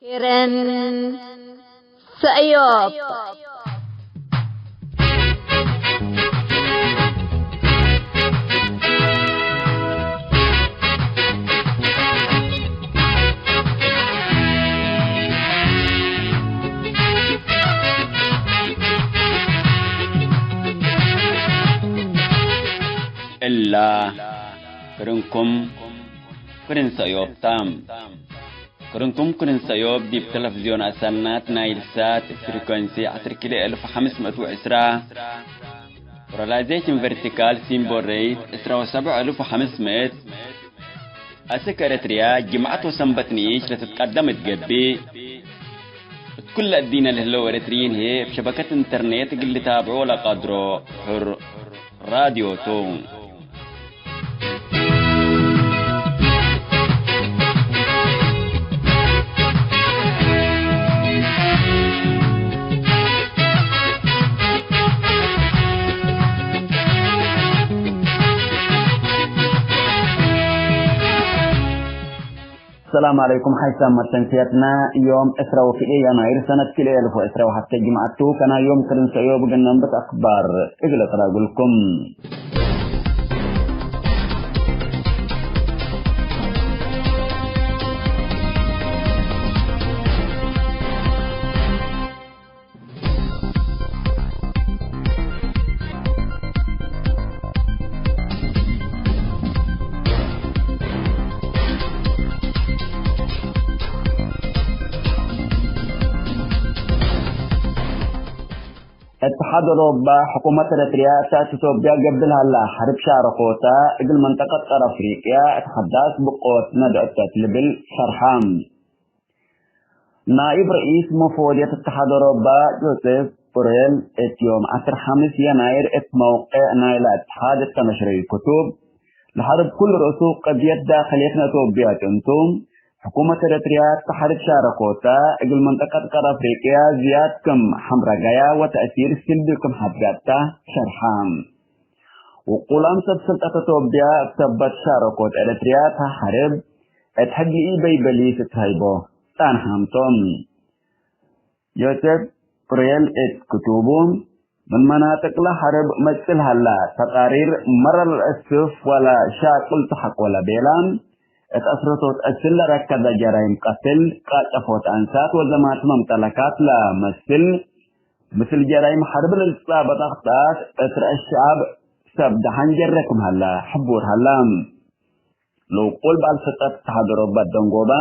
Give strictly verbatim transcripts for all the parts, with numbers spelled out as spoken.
ኤረን ሰእዮብ። እላ ክርንኩም ክርን ሰእዮብ ተ። ክርንኩም ክርን ሰእዮብ ዲብ ተለፍዝዮን አሰናት ናይል ሳት ፍሪኮንሲ ዐስር ኪሎ እልፍ ሐምስ ምእት ወዕስራ፣ ፖላራይዜሽን ቨርቲካል ሲምቦል ሬት ዕስራ ወሰብዕ እልፍ ወሐምስ ምእት፣ አስክ ኤረትርያ ጅምዐት ወሰንበት ንኢሽ ለትትቀደም እት ገብእ፣ እት ኩለ እዲነ ለህለው ኤረትርዪን ህዬ እብ ሸበከት ኢንተርኔት እግል ልታብዖ ለቀድሮ ሕር ራድዮ ቱ። ሰላም ዐለይኩም። ሓይሳም መተንስያትና ዮም ዕስራ ወክልኤ የናይር ሰነት ክልኤ እልፍ ወዕስራ ወሐተ ጅምዐት ቱ። ከና ዮም ክርን ሰእዮብ እግል ነንብት አክባር እግል እቅረብልኩም። እትሓድ አውሮባ፣ ሕኩመት ኤረትርያ እት ቶብያ ገብእ ለሀላ ሐርብ ሻረኮተ እግል መንጠቀት ቀር አፍሪቅያ እት ሐዳስ ብቆት ነድዕት ልብል ሸርሐ። ናኢብ ረኢስ መፎድየት እትሓድ አውሮባ ጆሴፍ ቦሬል እት ዮም ዐስር ሐምስ የናይር እት መውቄዕ ናይለ እትሓድ እተ ነሽረዩ ክቱብ፣ ለሐርብ ኩሉ ርእሱ ቀድየት ዳክልየት ነቶብያት እንቱ፣ ሕኩመት ኤረትርያ እተ ሐርብ ሻረኮተ እግል መንጠቀት ቀር አፍሪቅያ ዝያድ ክም ሐምረገያ ወተእሲር ስልቢ ክም ሐድጋታ ሸርሐ። ውቁላም ሰብ ስልጠት ቶብያ እብ ሰበት ሻረኮት ኤረትርያ እተ ሐርብ እት ሕድ ለኢበይበሊስ እት ሀይቦ ጸንሐም ቶም። ዮሴፍ ኡሬል እት ክቱቡ፣ ምን መናጥቅ ለሐርብ መጽእ ለሀላ ተቃሪር መረ ለለአስፍ ወለ ሻቅል ተሐቆ ለቤላ፣ እት አስረቶት አስል ለረከበ ጀራይም ቀትል፣ ቃጨፎት አንሳት ወዘማት መምጠለካት ለመስል፣ ምስል ጀራይም ሐርብ ለልትጻበጥ አክጣት እት ረአስ ሸዐብ ሰብ ደሐን ጀረ ክም ሀላ ሕቡር ሀላ። ለውቁል በዐል ስልጠት እትሓድ አውሮባ ደንጎባ፣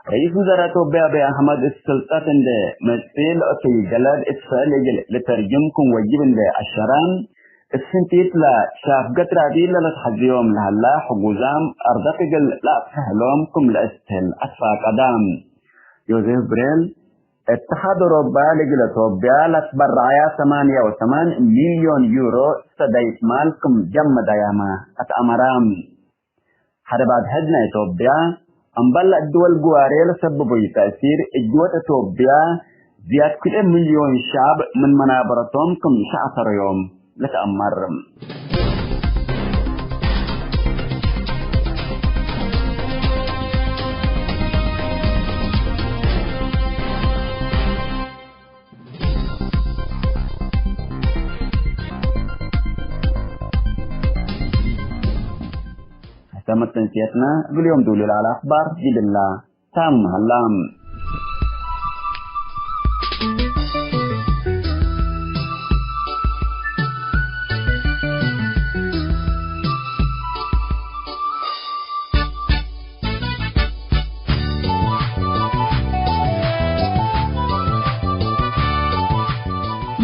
ረኢስ ውዘራእ ኢትዮጵያ አብይ አሕመድ እት ስልጠት እንዴ መጽእ ለእቱይ ገለድ እት ፍዕል እግል ልተርጅም ክም ወጅብ እንዴ አሸረ፣ እት ፍንቲት ለሻፍገት ራዲ ለለትሐዝዮም ለሀላ ሕጉዛም አርደት እግል ለአፍሕሎም ክም ለእስትህል አትፋቀዳ። ዮሴፍ ብሬል፣ እትሓድ አውሮባ ለእግል ኢትዮጵያ ለትበረዐያ ሰማንያ ወሰማን ሚልዮን ዩሮ ሰዳይት ማል ክም ጀመዳያመ አትአመራ። ሐርብ አድሕድ ናይ ኢትዮጵያ፣ እምበል ለእድወል ግዋሬ ለሰብቡይ ተእሲር፣ እጅወት ኢትዮጵያ ዝያድ ክልኤ ሚልዮን ሸዐብ ምን መናበረቶም ክም ሸዐተረዮም ልትአመር። ሐሰመት ተንስየትነ እግል ዮም ዱሊ ለዐለ አክባር ዲብላ ታም ሀላ።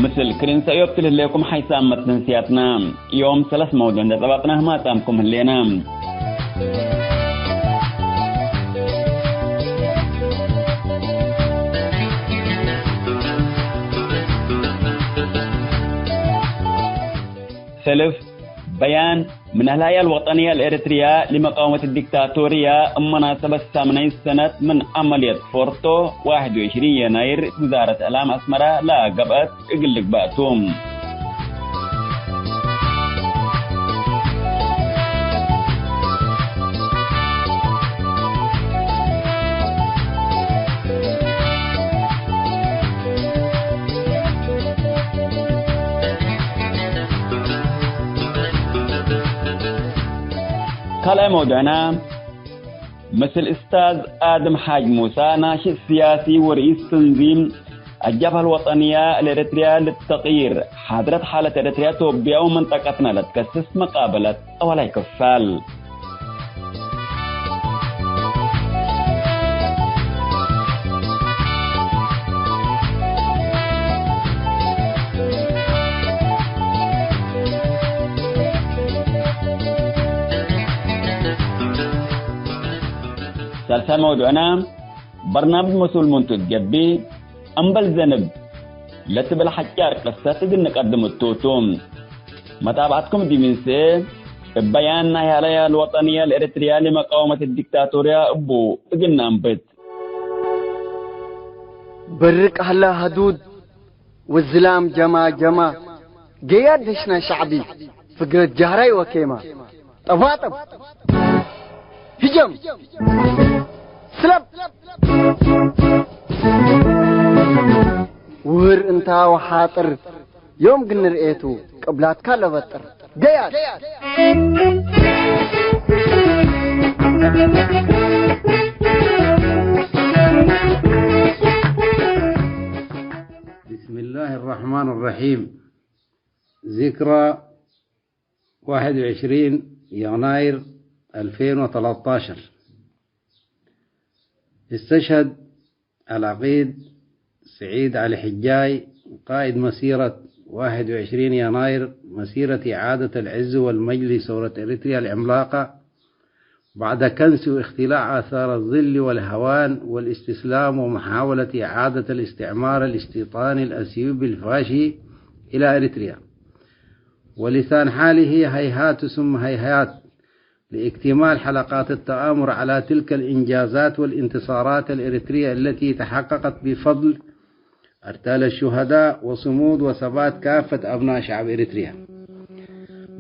ምስል ክርን ሰእዮብ ትልህሌኩም ሓይሳም መትንስያትና። ዮም ሰለስ መውዱዕ እንዴ ጸባጥናህ ማጻምኩም ህሌና። ሰልፍ በያን ምን አልሀያ አልወጠንየ አልኤረትርያ ለመቃወመት ዲክታቶርያ እብ መናሰበት ሳምናይት ሰነት ምን ዐመልየት ፎርቶ፣ ዋሕድ ወዕሽሪን የናይር፣ ውዛረት እዕላም አስመራ ለገብአት እግል ልግባእ ቱ። ካልኣይ መውዱዕና፣ ምስል እስታዝ ኣድም ሓጅ ሙሳ፣ ናሽጥ ስያሲ ወርኢስ ተንዚም ኣጃብሀ ልወጠንያ ለኤረትርያ ልተቅይር፣ ሓድረት ሓለት ኤረትርያ፣ ቶብያ ወመንጠቀትነ ለትከስስ መቃበለት። አወላይ ክፋል። ሳልሳይ መውዱዕና፣ በርናምጅ መስኡል ምንቱ ትገብእ፣ እምበል ዘንብ ለትብል ሐጫር ቅሰት እግል ንቀድም እቱ ቱ። መታብዐትኩም ዲብ እንሴ፣ እብ በያን ናይ ሀለያ ልወጠንያ ለኤረትርያ ለመቃወመት ዲክታቶርያ እቡ እግል ነአንብት። በርቅ ሀላ ሀዱድ ወዝላም ጀማጀማ፣ ገያድ ደሽና ሸዕቢ ፍግረት ጃህራይ ወኬማ። ጠባጠብ፣ ህጀም፣ ስለብ፣ ውህር እንታ ወሓጥር፣ ዮም ግን ንርኤቱ ቅብላትካ ለበጥር። ገያድ። بسم الله الرحمن الرحيم. ذكرى واحد وعشرين يناير ألفين وتلتاشر. استشهد العقيد سعيد علي حجاي، قائد مسيرة واحد وعشرين يناير، مسيرة إعادة العز والمجد لثورة إريتريا العملاقة، بعد كنس واختلاع آثار الذل والهوان والاستسلام ومحاولة إعادة الاستعمار الاستيطاني الأثيوبي الفاشي إلى إريتريا. ولسان حاله هيهات ثم هيهات لاكتمال حلقات التآمر على تلك الإنجازات والانتصارات الإريترية التي تحققت بفضل أرتال الشهداء وصمود وثبات كافة أبناء شعب إريتريا.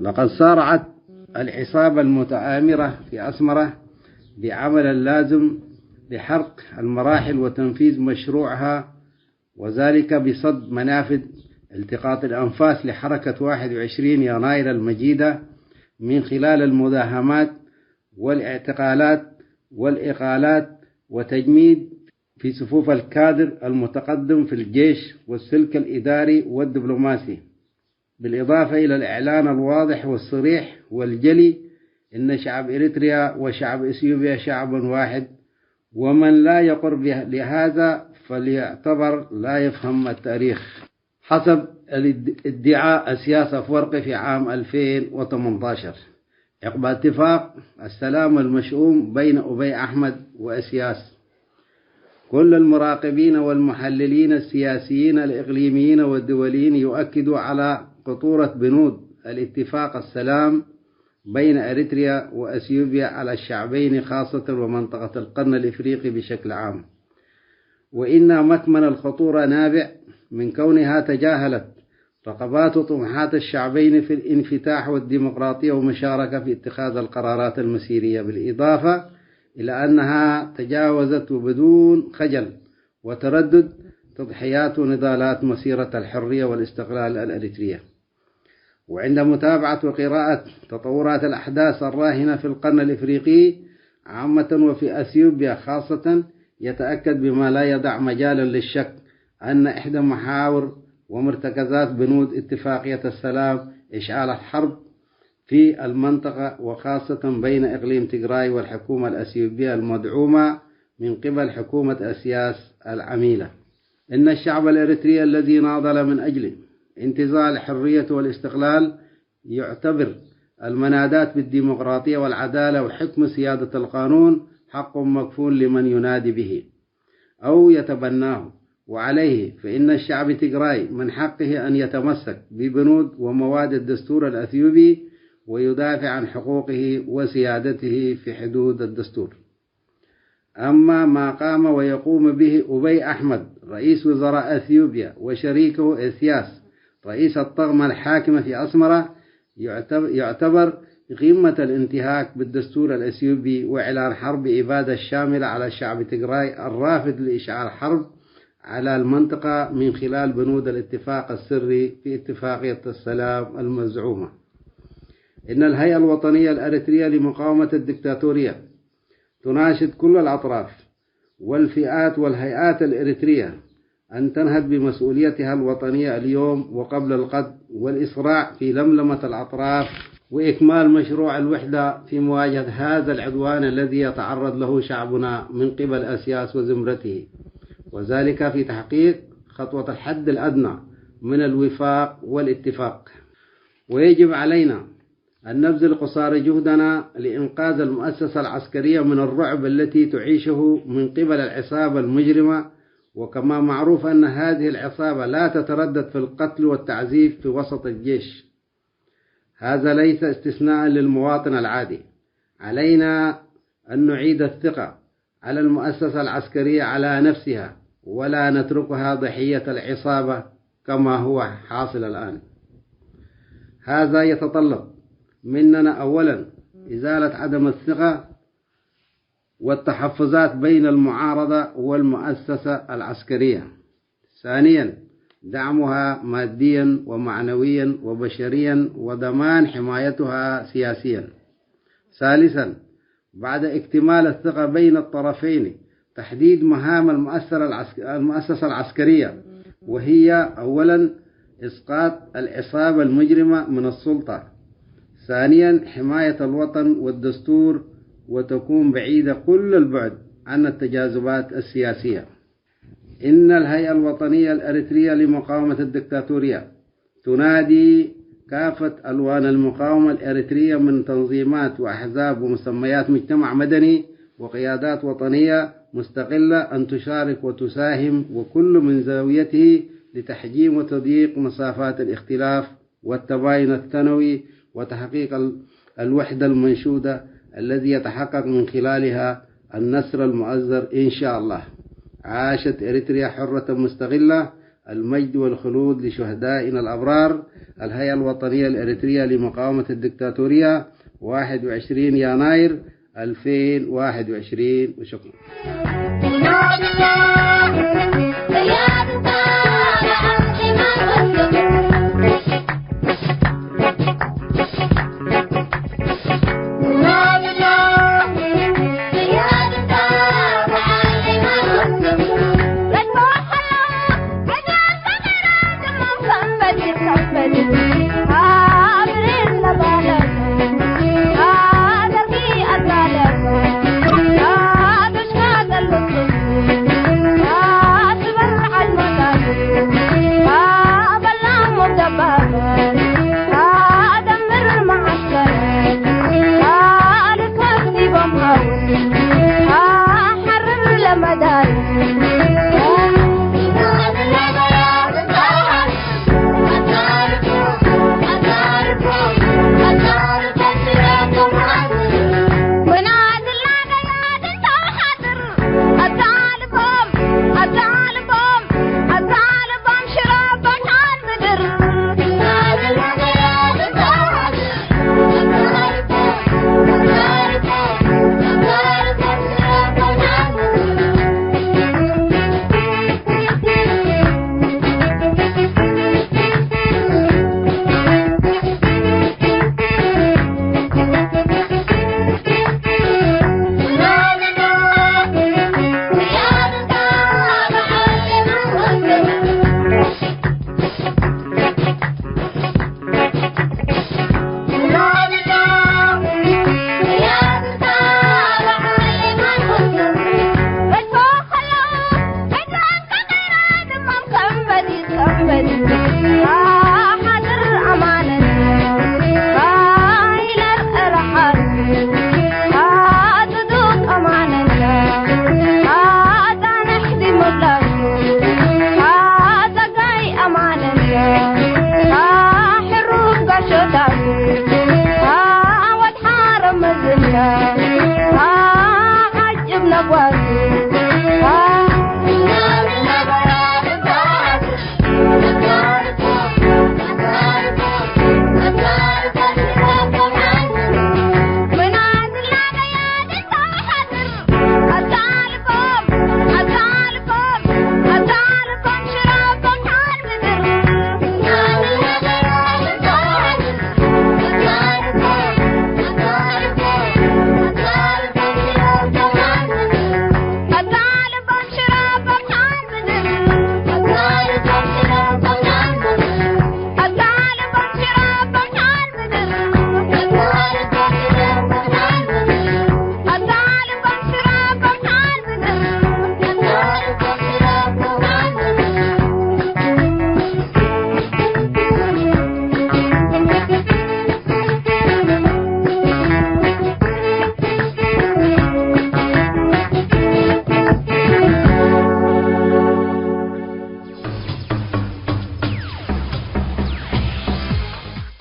لقد سارعت العصابة المتآمرة في أسمرة بعمل اللازم لحرق المراحل وتنفيذ مشروعها، وذلك بصد منافذ التقاط الأنفاس لحركة واحد وعشرين يناير المجيدة من خلال المداهمات والاعتقالات والإقالات وتجميد في صفوف الكادر المتقدم في الجيش والسلك الإداري والدبلوماسي، بالإضافة إلى الإعلان الواضح والصريح والجلي إن شعب إريتريا وشعب إثيوبيا شعب واحد، ومن لا يقر به-، لهذا فليعتبر لا يفهم التاريخ. حسب الاد-، ادعاء أسياس أفورقي في عام ألفين وتمنتاشر، عقب اتفاق السلام المشؤوم بين أبي أحمد وأسياس، كل المراقبين والمحللين السياسيين الإقليميين والدوليين يؤكدوا على خطورة بنود الاتفاق السلام بين أريتريا وأثيوبيا على الشعبين خاصة ومنطقة القرن الإفريقي بشكل عام. وإن مكمن الخطورة نابع من كونها تجاهلت رغبات وطموحات الشعبين في الانفتاح والديمقراطية ومشاركة في اتخاذ القرارات المسيرية، بالإضافة إلى أنها تجاوزت وبدون خجل وتردد تضحيات ونضالات مسيرة الحرية والاستقلال الأريترية. وعند متابعة وقراءة تطورات الأحداث الراهنة في القرن الإفريقي عامة وفي أثيوبيا خاصة، يتأكد بما لا يدع مجالا للشك أن إحدى محاور ومرتكزات بنود اتفاقية السلام إشعال الحرب في المنطقة، وخاصة بين إقليم تيغراي والحكومة الأثيوبية المدعومة من قبل حكومة أسياس العميلة. إن الشعب الإريتري الذي ناضل من أجل انتزاع الحرية والاستقلال يعتبر المناداة بالديمقراطية والعدالة وحكم سيادة القانون حق مكفول لمن ينادي به أو يتبناه، وعليه فإن الشعب تيغراي من حقه أن يتمسك ببنود ومواد الدستور الأثيوبي ويدافع عن حقوقه وسيادته في حدود الدستور. أما ما قام ويقوم به أبي أحمد رئيس وزراء أثيوبيا وشريكه إسياس رئيس الطغمة الحاكمة في أسمرة يعتب-، يعتبر قمة الانتهاك بالدستور الأثيوبي وإعلان حرب إبادة شاملة على شعب تيغراي الرافض لإشعال حرب على المنطقة من خلال بنود الاتفاق السري في اتفاقية السلام المزعومة. إن الهيئة الوطنية الأريترية لمقاومة الدكتاتورية تناشد كل الأطراف والفئات والهيئات الإريترية أن تنهض بمسؤوليتها الوطنية اليوم وقبل الغد، والإسراع في لملمة الأطراف وإكمال مشروع الوحدة في مواجهة هذا العدوان الذي يتعرض له شعبنا من قبل أسياس وزمرته، وذلك في تحقيق خطوة الحد الأدنى من الوفاق والاتفاق. ويجب علينا أن نبذل قصارى جهدنا لإنقاذ المؤسسة العسكرية من الرعب التي تعيشه من قبل العصابة المجرمة، وكما معروف أن هذه العصابة لا تتردد في القتل والتعذيب في وسط الجيش. هذا ليس استثناء للمواطن العادي. علينا أن نعيد الثقة على المؤسسة العسكرية على نفسها، ولا نتركها ضحية العصابة كما هو حاصل الآن. هذا يتطلب مننا أولًا إزالة عدم الثقة والتحفظات بين المعارضة والمؤسسة العسكرية. ثانيًا، دعمها ماديًا ومعنويًا وبشريًا وضمان حمايتها سياسيًا. ثالثًا، بعد اكتمال الثقة بين الطرفين، تحديد مهام المؤثر العسك-، المؤسسة العسكرية، وهي أولًا إسقاط العصابة المجرمة من السلطة، ثانيًا حماية الوطن والدستور، وتكون بعيدة كل البعد عن التجاذبات السياسية. إن الهيئة الوطنية الأريترية لمقاومة الدكتاتورية تنادي كافة ألوان المقاومة الإريترية من تنظيمات وأحزاب ومسميات مجتمع مدني وقيادات وطنية مستقلة أن تشارك وتساهم، وكل من زاويته، لتحجيم وتضييق مسافات الاختلاف والتباين الثنوي وتحقيق ال-، الوحدة المنشودة الذي يتحقق من خلالها النصر المؤزر إن شاء الله. عاشت إريتريا حرة مستقلة. المجد والخلود لشهدائنا الأبرار. الهيئة الوطنية الإريترية لمقاومة الدكتاتورية، واحد وعشرين يناير ألفين وواحد وعشرين. وشكرًا.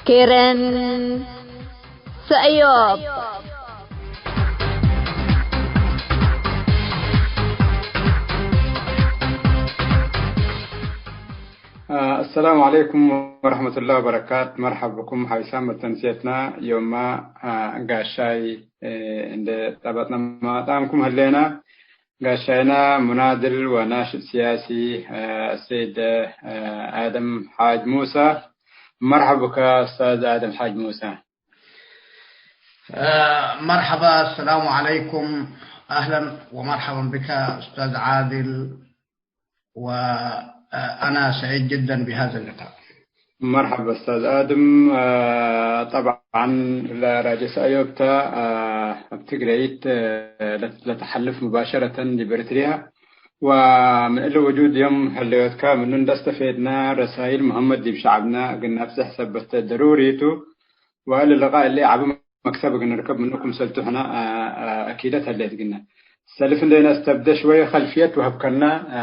ኬረን ሰእዮብ። አሰላሙ ዐለይኩም ወረሕመቱላሂ ወበረካት። መርሐብ ብኩም ሐቢሳም መተንስየትና። ዮማ፣ አ፣ ጋሻይ፣ እ፣ እንደ ጠበጥነ ማጣምኩም ህሌና። ጋሻይና ሙናድል ወናሽጥ ሲያሲ፣ አ፣ አሰይድ፣ አ፣ አደም ሓጅ ሙሳ። መርሐብ ብከ ኡስታዝ አደም ሓጅ ሙሳ። አ፣ መርሐባ፣ አሰላሙ ዐለይኩም። አህለን ወመርሐበን ብከ ኡስታዝ ዓድል። وأنا سعيد جدًا بهذا اللقاء. መርሐባ ኡስታዝ አድም። አ፣ ጠብዓን ለራጀ ሰእዮብተ፣ አ፣ እብ ትግረይት፣ አ፣ ለት-፣ ለተሐልፍ ሙባሸረተን ዲብ ኤሪትሪያ። ወምን እሊ ውጁድ ዮም ህለዮትከ ምኑ እንደ አስተፌድነ ረሳይል መሀመት ዲብ ሸዐብነ እግል ነብጽሕ ሰበት ደሩሪ ቱ። ወእሊ ልቃእ እሊ ዐቢ መክሰብ እግል ንርከብ ምኑ ክምሰልቱ ሕነ፣ አ፣ አ፣ አኪደት ህሌት ግነ። ሰልፍ እንዴ ነስተብደ ሽወየ ከልፍየት ወሀብከነ፣ አ፣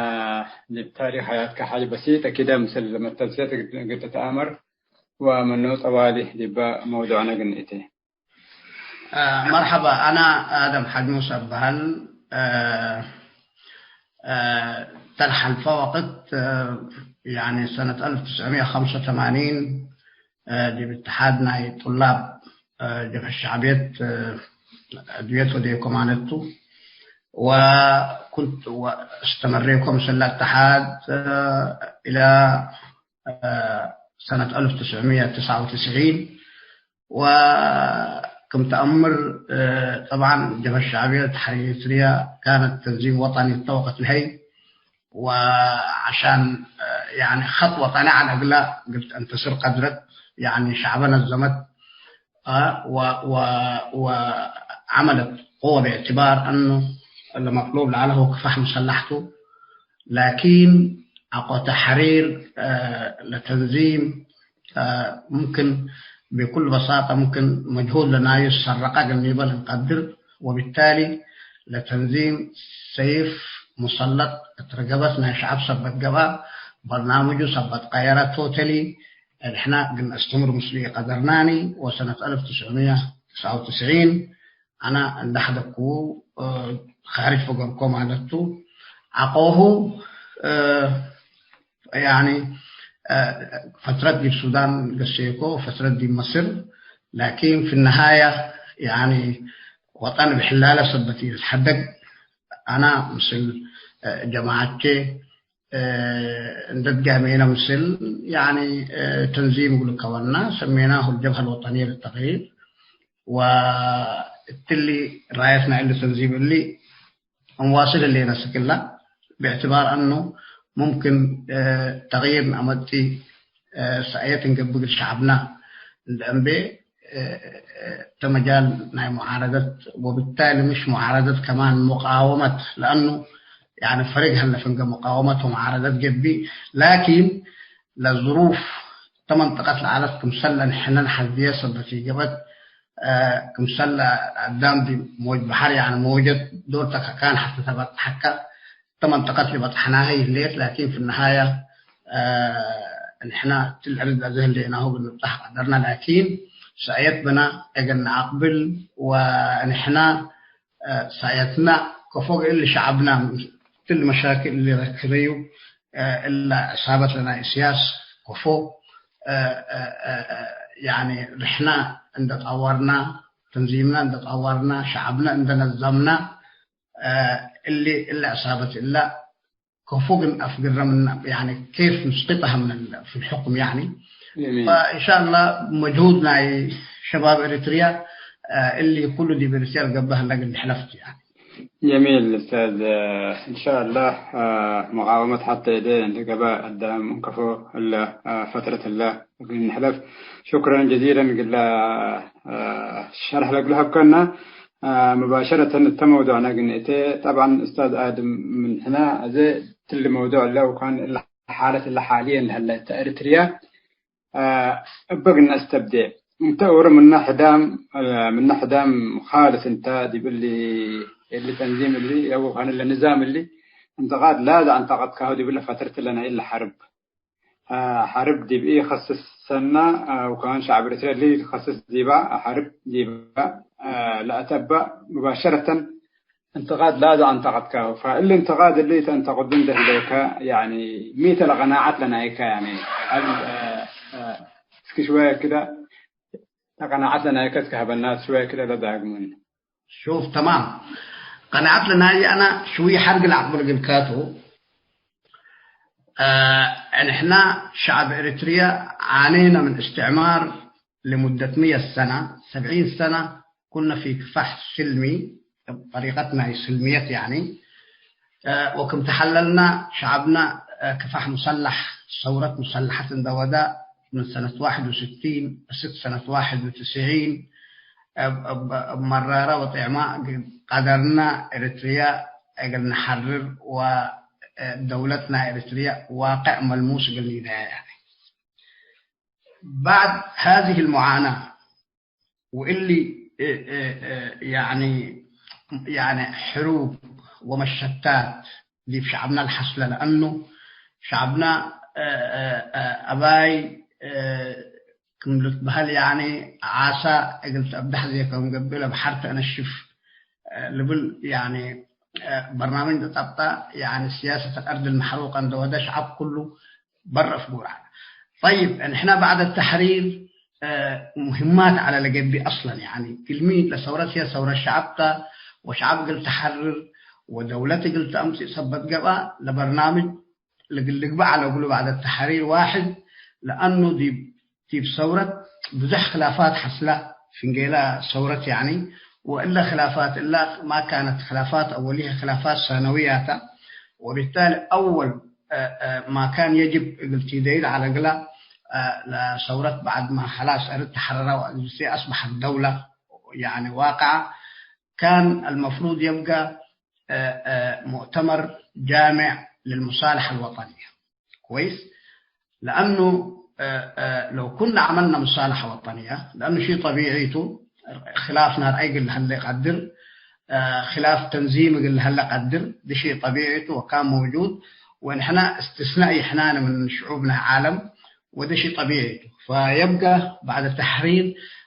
ዲብ ታሪክ ሐያትከ ሓጀ በሲጥ አኪደ ምስል መተንስየት እግል ትትአመር ወምኑ ጠዋሊ ዲበ መውዱዕነ እግል ንእቴ። አ፣ መርሐባ፣ አና አደም ሓጅ ሙሳ እበሀል። አ፣ አ፣ ተልሐልፈ ወቅት፣ አ፣ ያኒ ሰነት አልፍ ትስዕ ሚት ወሐምሳ ወተማኒን፣ አ፣ ዲብ እትሓድ ናይ ጡላብ፣ አ፣ ጀብሀት ሸዕብየት፣ አ፣ ዕድውየት ወዴኮ ማለት ቱ። ወኩንት ወእስተመሬኮ ምስል እትሓድ፣ አ፣ ኢላ፣ አ፣ ሰነት አልፍ ትስዕ ሚት ወትስዓ ወትስዒን። ወክም ተአምር፣ አ፣ ጠብዓን ጀብሀት ሸዕብየት ተሕሪር ኤሪትርያ ካነት ተንዚም ወጠኒ ተ ወቅት ለሀይ። ወዐሻን፣ አ፣ ያኒ ኸጥ ወጠኒ ዐለ እግላ እግል ተንተስር ቀድረት። ያኒ ሸዕበ ነዘመት፣ አ፣ ወ-፣ ወ-፣ ወዐመለት ቅወ ብእዕትባር አኑ ለመጥሉብ ለዐለ ሁ ክፋሕ ሙሰላሕ ቱ። ላኪን አቆ ተሕሪር፣ አ፣ ለተንዚም፣ አ፣ ሙምክን ብኩል በሳጠ ሙምክን መጅሁድ ለናዩ ሰረቀ እግል ኒበል እንቀድር። ወብታሊ ለተንዚም ሰይፍ ሙሰለጥ እት ረገበት ናይ ሸዐብ ሰበት ገብአ፣ በርናምጁ ሰበት ቀየረ ቶተሊ። ንሕና ግን ነስተምር ምስሉ ኢቀደርናኒ። ወሰነት አልፍ ትስዕ ሚት ወትስዓ ወትስዒን አነ እንደ ሐደግኩ፣ እ፣ ካርጅ ፈገርኮ ማለት ቱ። አቆሁ፣ እ፣ ያኒ፣ እ፣ ፈትረት ዲብ ሱዳን ገሴኮ፣ ፈትረት ዲብ መስር። ላኪን ፊ ነሃያ፣ ያኒ፣ ወጠን ብሕላለ ሰበት ኢልትሐደግ፣ አነ ምስል፣ እ፣ ጀማዐቼ፣ እ፣ እንደ ትጋሜነ ምስል፣ ያኒ፣ እ፣ ተንዚም እግሉ ከወና፣ ሰሜናሁ አልጀብሀ አልወጠንየ ልተቅሪር። ወእትሊ ራየት ናይ እሊ ተንዚም እሊ እንዋስል ህሌነ ስክላ፣ ብእዕትባር አኑ ሙምክን፣ እ፣ ተቅይር ነአመጽእ፣ እ፣ ሰእየት እንገብእ እግል ሸዐብና እንደ እንቤ፣ እ፣ ተ መጃል ናይ ሙዓረደት፣ ወብታሊ ምሽ ሙዓረደት ከማን ሙቃወመት፣ ለአኑ ያኒ ፈሪቅ ሀለ ፍንገ ሙቃወመት ወሙዓረደት ገብእ፣ ላኪን ለዝሩፍ ተ መንጠቀት ለዐለት ክምሰል ለንሕነ ነሐዝየ ሰበት ኢገብአት፣ እ፣ ክምሰል ለአዳም ዲብ ሞጅ በሐር፣ ያኒ ሞጀት ዶል ተከካን ሐቴ ተበጽሐከ፣ ተ መንጠቀት ለበጽሐናሀ ህሌት፣ ላኪን ፊ ነሃያ፣ እ፣ ንሕና እትሊ ዕርድ ለዘ ህሌናሁ እግል ንብጸሕ ቀደርና፣ ላኪን ሰእየት ብና እግል ነአቅብል ወንሕና እ፣ ሳየትና ከፎ እሊ ሸዐብና እትሊ መሻክል እሊ ረክበዩ፣ እ፣ እለ ዕሳበት ለናይ እስያስ ከፎ፣ እ፣ እ፣ እ፣ እ፣ ያኒ ርሕና እንደ ጠወርና፣ ተንዚምና እንደ ጠወርና፣ ሸዐብና እንደ ነዘምና፣ እ፣ እሊ እለ ዕሳበት እለ ከፎ ግን አፍግረ ምነ፣ ያኒ ኬፍ ንስቂጠሀ ምን ፊ ልሕኩም ያኒ። ጀሚል። ፈኢንሻአላህ መጅሁድ ናይ ሸባብ ኤሪትርያ፣ አ፣ እሊ ኩሉ ዲብ ኤሪትርያ ልገብእ ሀለ እግል ልሕለፍ ቱ ያኒ። ጀሚል ኡስታዝ፣ አ፣ ኢንሻአላህ፣ አ፣ መቃወመት ሐቴ እዴ እንዴ ገብአ አዳም እንከፎ እለ፣ አ፣ ፈትረት እለ እግል ንሕለፍ። ሹክረን ጀዚለን እግለ፣ አ፣ ሸርሕ ለእግል ሀብከነ። አ፣ ሙባሸረተን እተ መውዱዕነ ግን እቴ። ጠብዐን ኡስታዝ አድም ምን ሕነ አዜ ትሊ መውዱዕ እለ ወካን እለ ሓለት እለ ሓልየን ለሀለ እተ ኤሪትርያ፣ አ፣ እበ ግነ እስተብዴ። እንተ ኡሩ ምነ ሕዳም፣ አ፣ ምነ ሕዳም ካልስ እንተ ዲብ እሊ፣ እሊ ተንዚም እሊ፣ አው ወካን እለ ንዛም እሊ፣ እንተቃድ ላዘ አንተቀድካሁ ዲብ እለ ፈትረት እለ ናይ እለ ሐርብ። አ፣ ሐርብ ዲብ ኢከስስ ሰና፣ አ፣ ወከማን ሸዕብ ኤሪትርያ እሊ ልከስስ ዲባ ሐርብ ዲባ፣ አ፣ ለአተባእ ሙባሸረተን እንትቃድ ላዘ አንተቀድከ። ፈእሊ እንትቃድ እሊ ተንተቅዱ እንዴ ህሌከ፣ ያኒ፣ ሚ ተ ለቀናዐት ለናይከ፣ ያኒ፣ ሀል፣ አ፣ አ፣ እስኪ ሽወየ ክደ ለቀናዐት ለናይከ እስከ ሀበና፣ ሽወየ ክደ ለዳግሙኒ። ሹፍ፣ ተማም። ቀናዐት ለናይ አነ ሽዊ ሐርግ ለአቅብል እግልካቱ። አ፣ ንሕና ሸዐብ ኤሪትርያ ዓኔነ ምን እስትዕማር ለሙደት ምየት ሰነ፣ ሰብዒን ሰነ ኩነ ፊ ክፋሕ ስልሚ፣ ጠሪቀት ናይ ስልምየት ያኒ። አ፣ ወክም ተሐለልና ሸዐብና፣ አ፣ ክፋሕ ሙሰለሕ፣ ሰውረት ሙሰለሐት እንደ ወዳ ምን ሰነት ዋሕድ ወስቲን እስክ ሰነት ዋሕድ ወትስዒን፣ እብ፣ እብ፣ እብ መራረ ወጤዕመ እግል ቀደርነ ኤሪትርያ እግል ነሐርር ወ፣ እ፣ ደውለትነ ኤሪትርያ ዋቅዕ መልሙስ እግል ኒደየ። ያኒ፣ ባዕድ ሃዚህ ልሙዓና ወእሊ፣ እ፣ እ፣ እ፣ ያኒ፣ ያኒ ሕሩብ ወመሸታት ዲብ ሸዐብና ለሐስለ፣ ለአኑ ሸዐብና፣ እ፣ እ፣ እ፣ አባይ፣ እ፣ ክም ልትበሀል፣ ያኒ፣ ዓሳ እግል ተአብደሕ ዜ ከም ገብእ ለበሐር ተአነሽፍ፣ እ፣ ልብል፣ ያኒ፣ እ፣ በርናምጅ ለጠብጠ፣ ያኒ፣ ሲያሰት አልአርድ ልመሕሩቀ እንደ ወደ ሸዐብ ኩሉ በረፍ ጉራ። ጠይብ፣ ንሕና ባዕድ ተሕሪር፣ እ፣ ሙሂማት ዐለ ለገብእ አስለን፣ ያኒ፣ ግልሚ ለሰውረት ህየ ሰውረት ሸዐብ ተ፣ ወሸዐብ እግል ተሐርር፣ ወደውለት እግል ተአምጽእ ሰበት ገብአ፣ ለበርናምጅ ልግ-፣ ልግበእ ዐለ እግሉ ባዕድ ተሕሪር ዋሕድ፣ ለአኑ ዲብ፣ ዲብ ሰውረት ብዙሕ ክላፋት ሐስለ፣ ፍንጌለ ሰውረት ያኒ፣ ወእለ ክላፋት እለ ማ ካነት ክላፋት አወልየ፣ ክላፋት ሰነውያ ተ፣ ወቢታሊ አወል፣ እ፣ እ፣ ማ ካን የጅብ እግል ቲደይድ ዐለ እግለ፣ እ፣ ለሰውረት ባዕድ ማ ኸላስ አርድ ተሐረረ ወአስበሐት ደውለ፣ ያኒ ዋቅዐ፣ ካን አልመፍሩድ የብቀ እ፣ እ፣ ሙእተመር ጃምዕ ልልሙሳለሐ አልወጠንየ። ክወይስ? ለአኑ፣ እ፣ እ፣ ለው ኩና ዐመልና ሙሳለሐ ወጠንየ፣ ለአኑ ሺ ጠቢዒ ቱ፣ ክላፍ ናይ ረአይ እግል ለሀለ ቀድር፣ እ፣ ክላፍ ተንዚም እግል ለሀለ ቀድር፣ ዲ ሺ ጠቢዒ ቱ ወካን መውጁድ፣ ወንሕና እስትስናእ ይሕናነ ምን ሽዑብ ናይ ዓለም፣ ወደ ሺ ጠቢዒ ቱ። ፈየብቀ ባዕድ ተሕሪር፣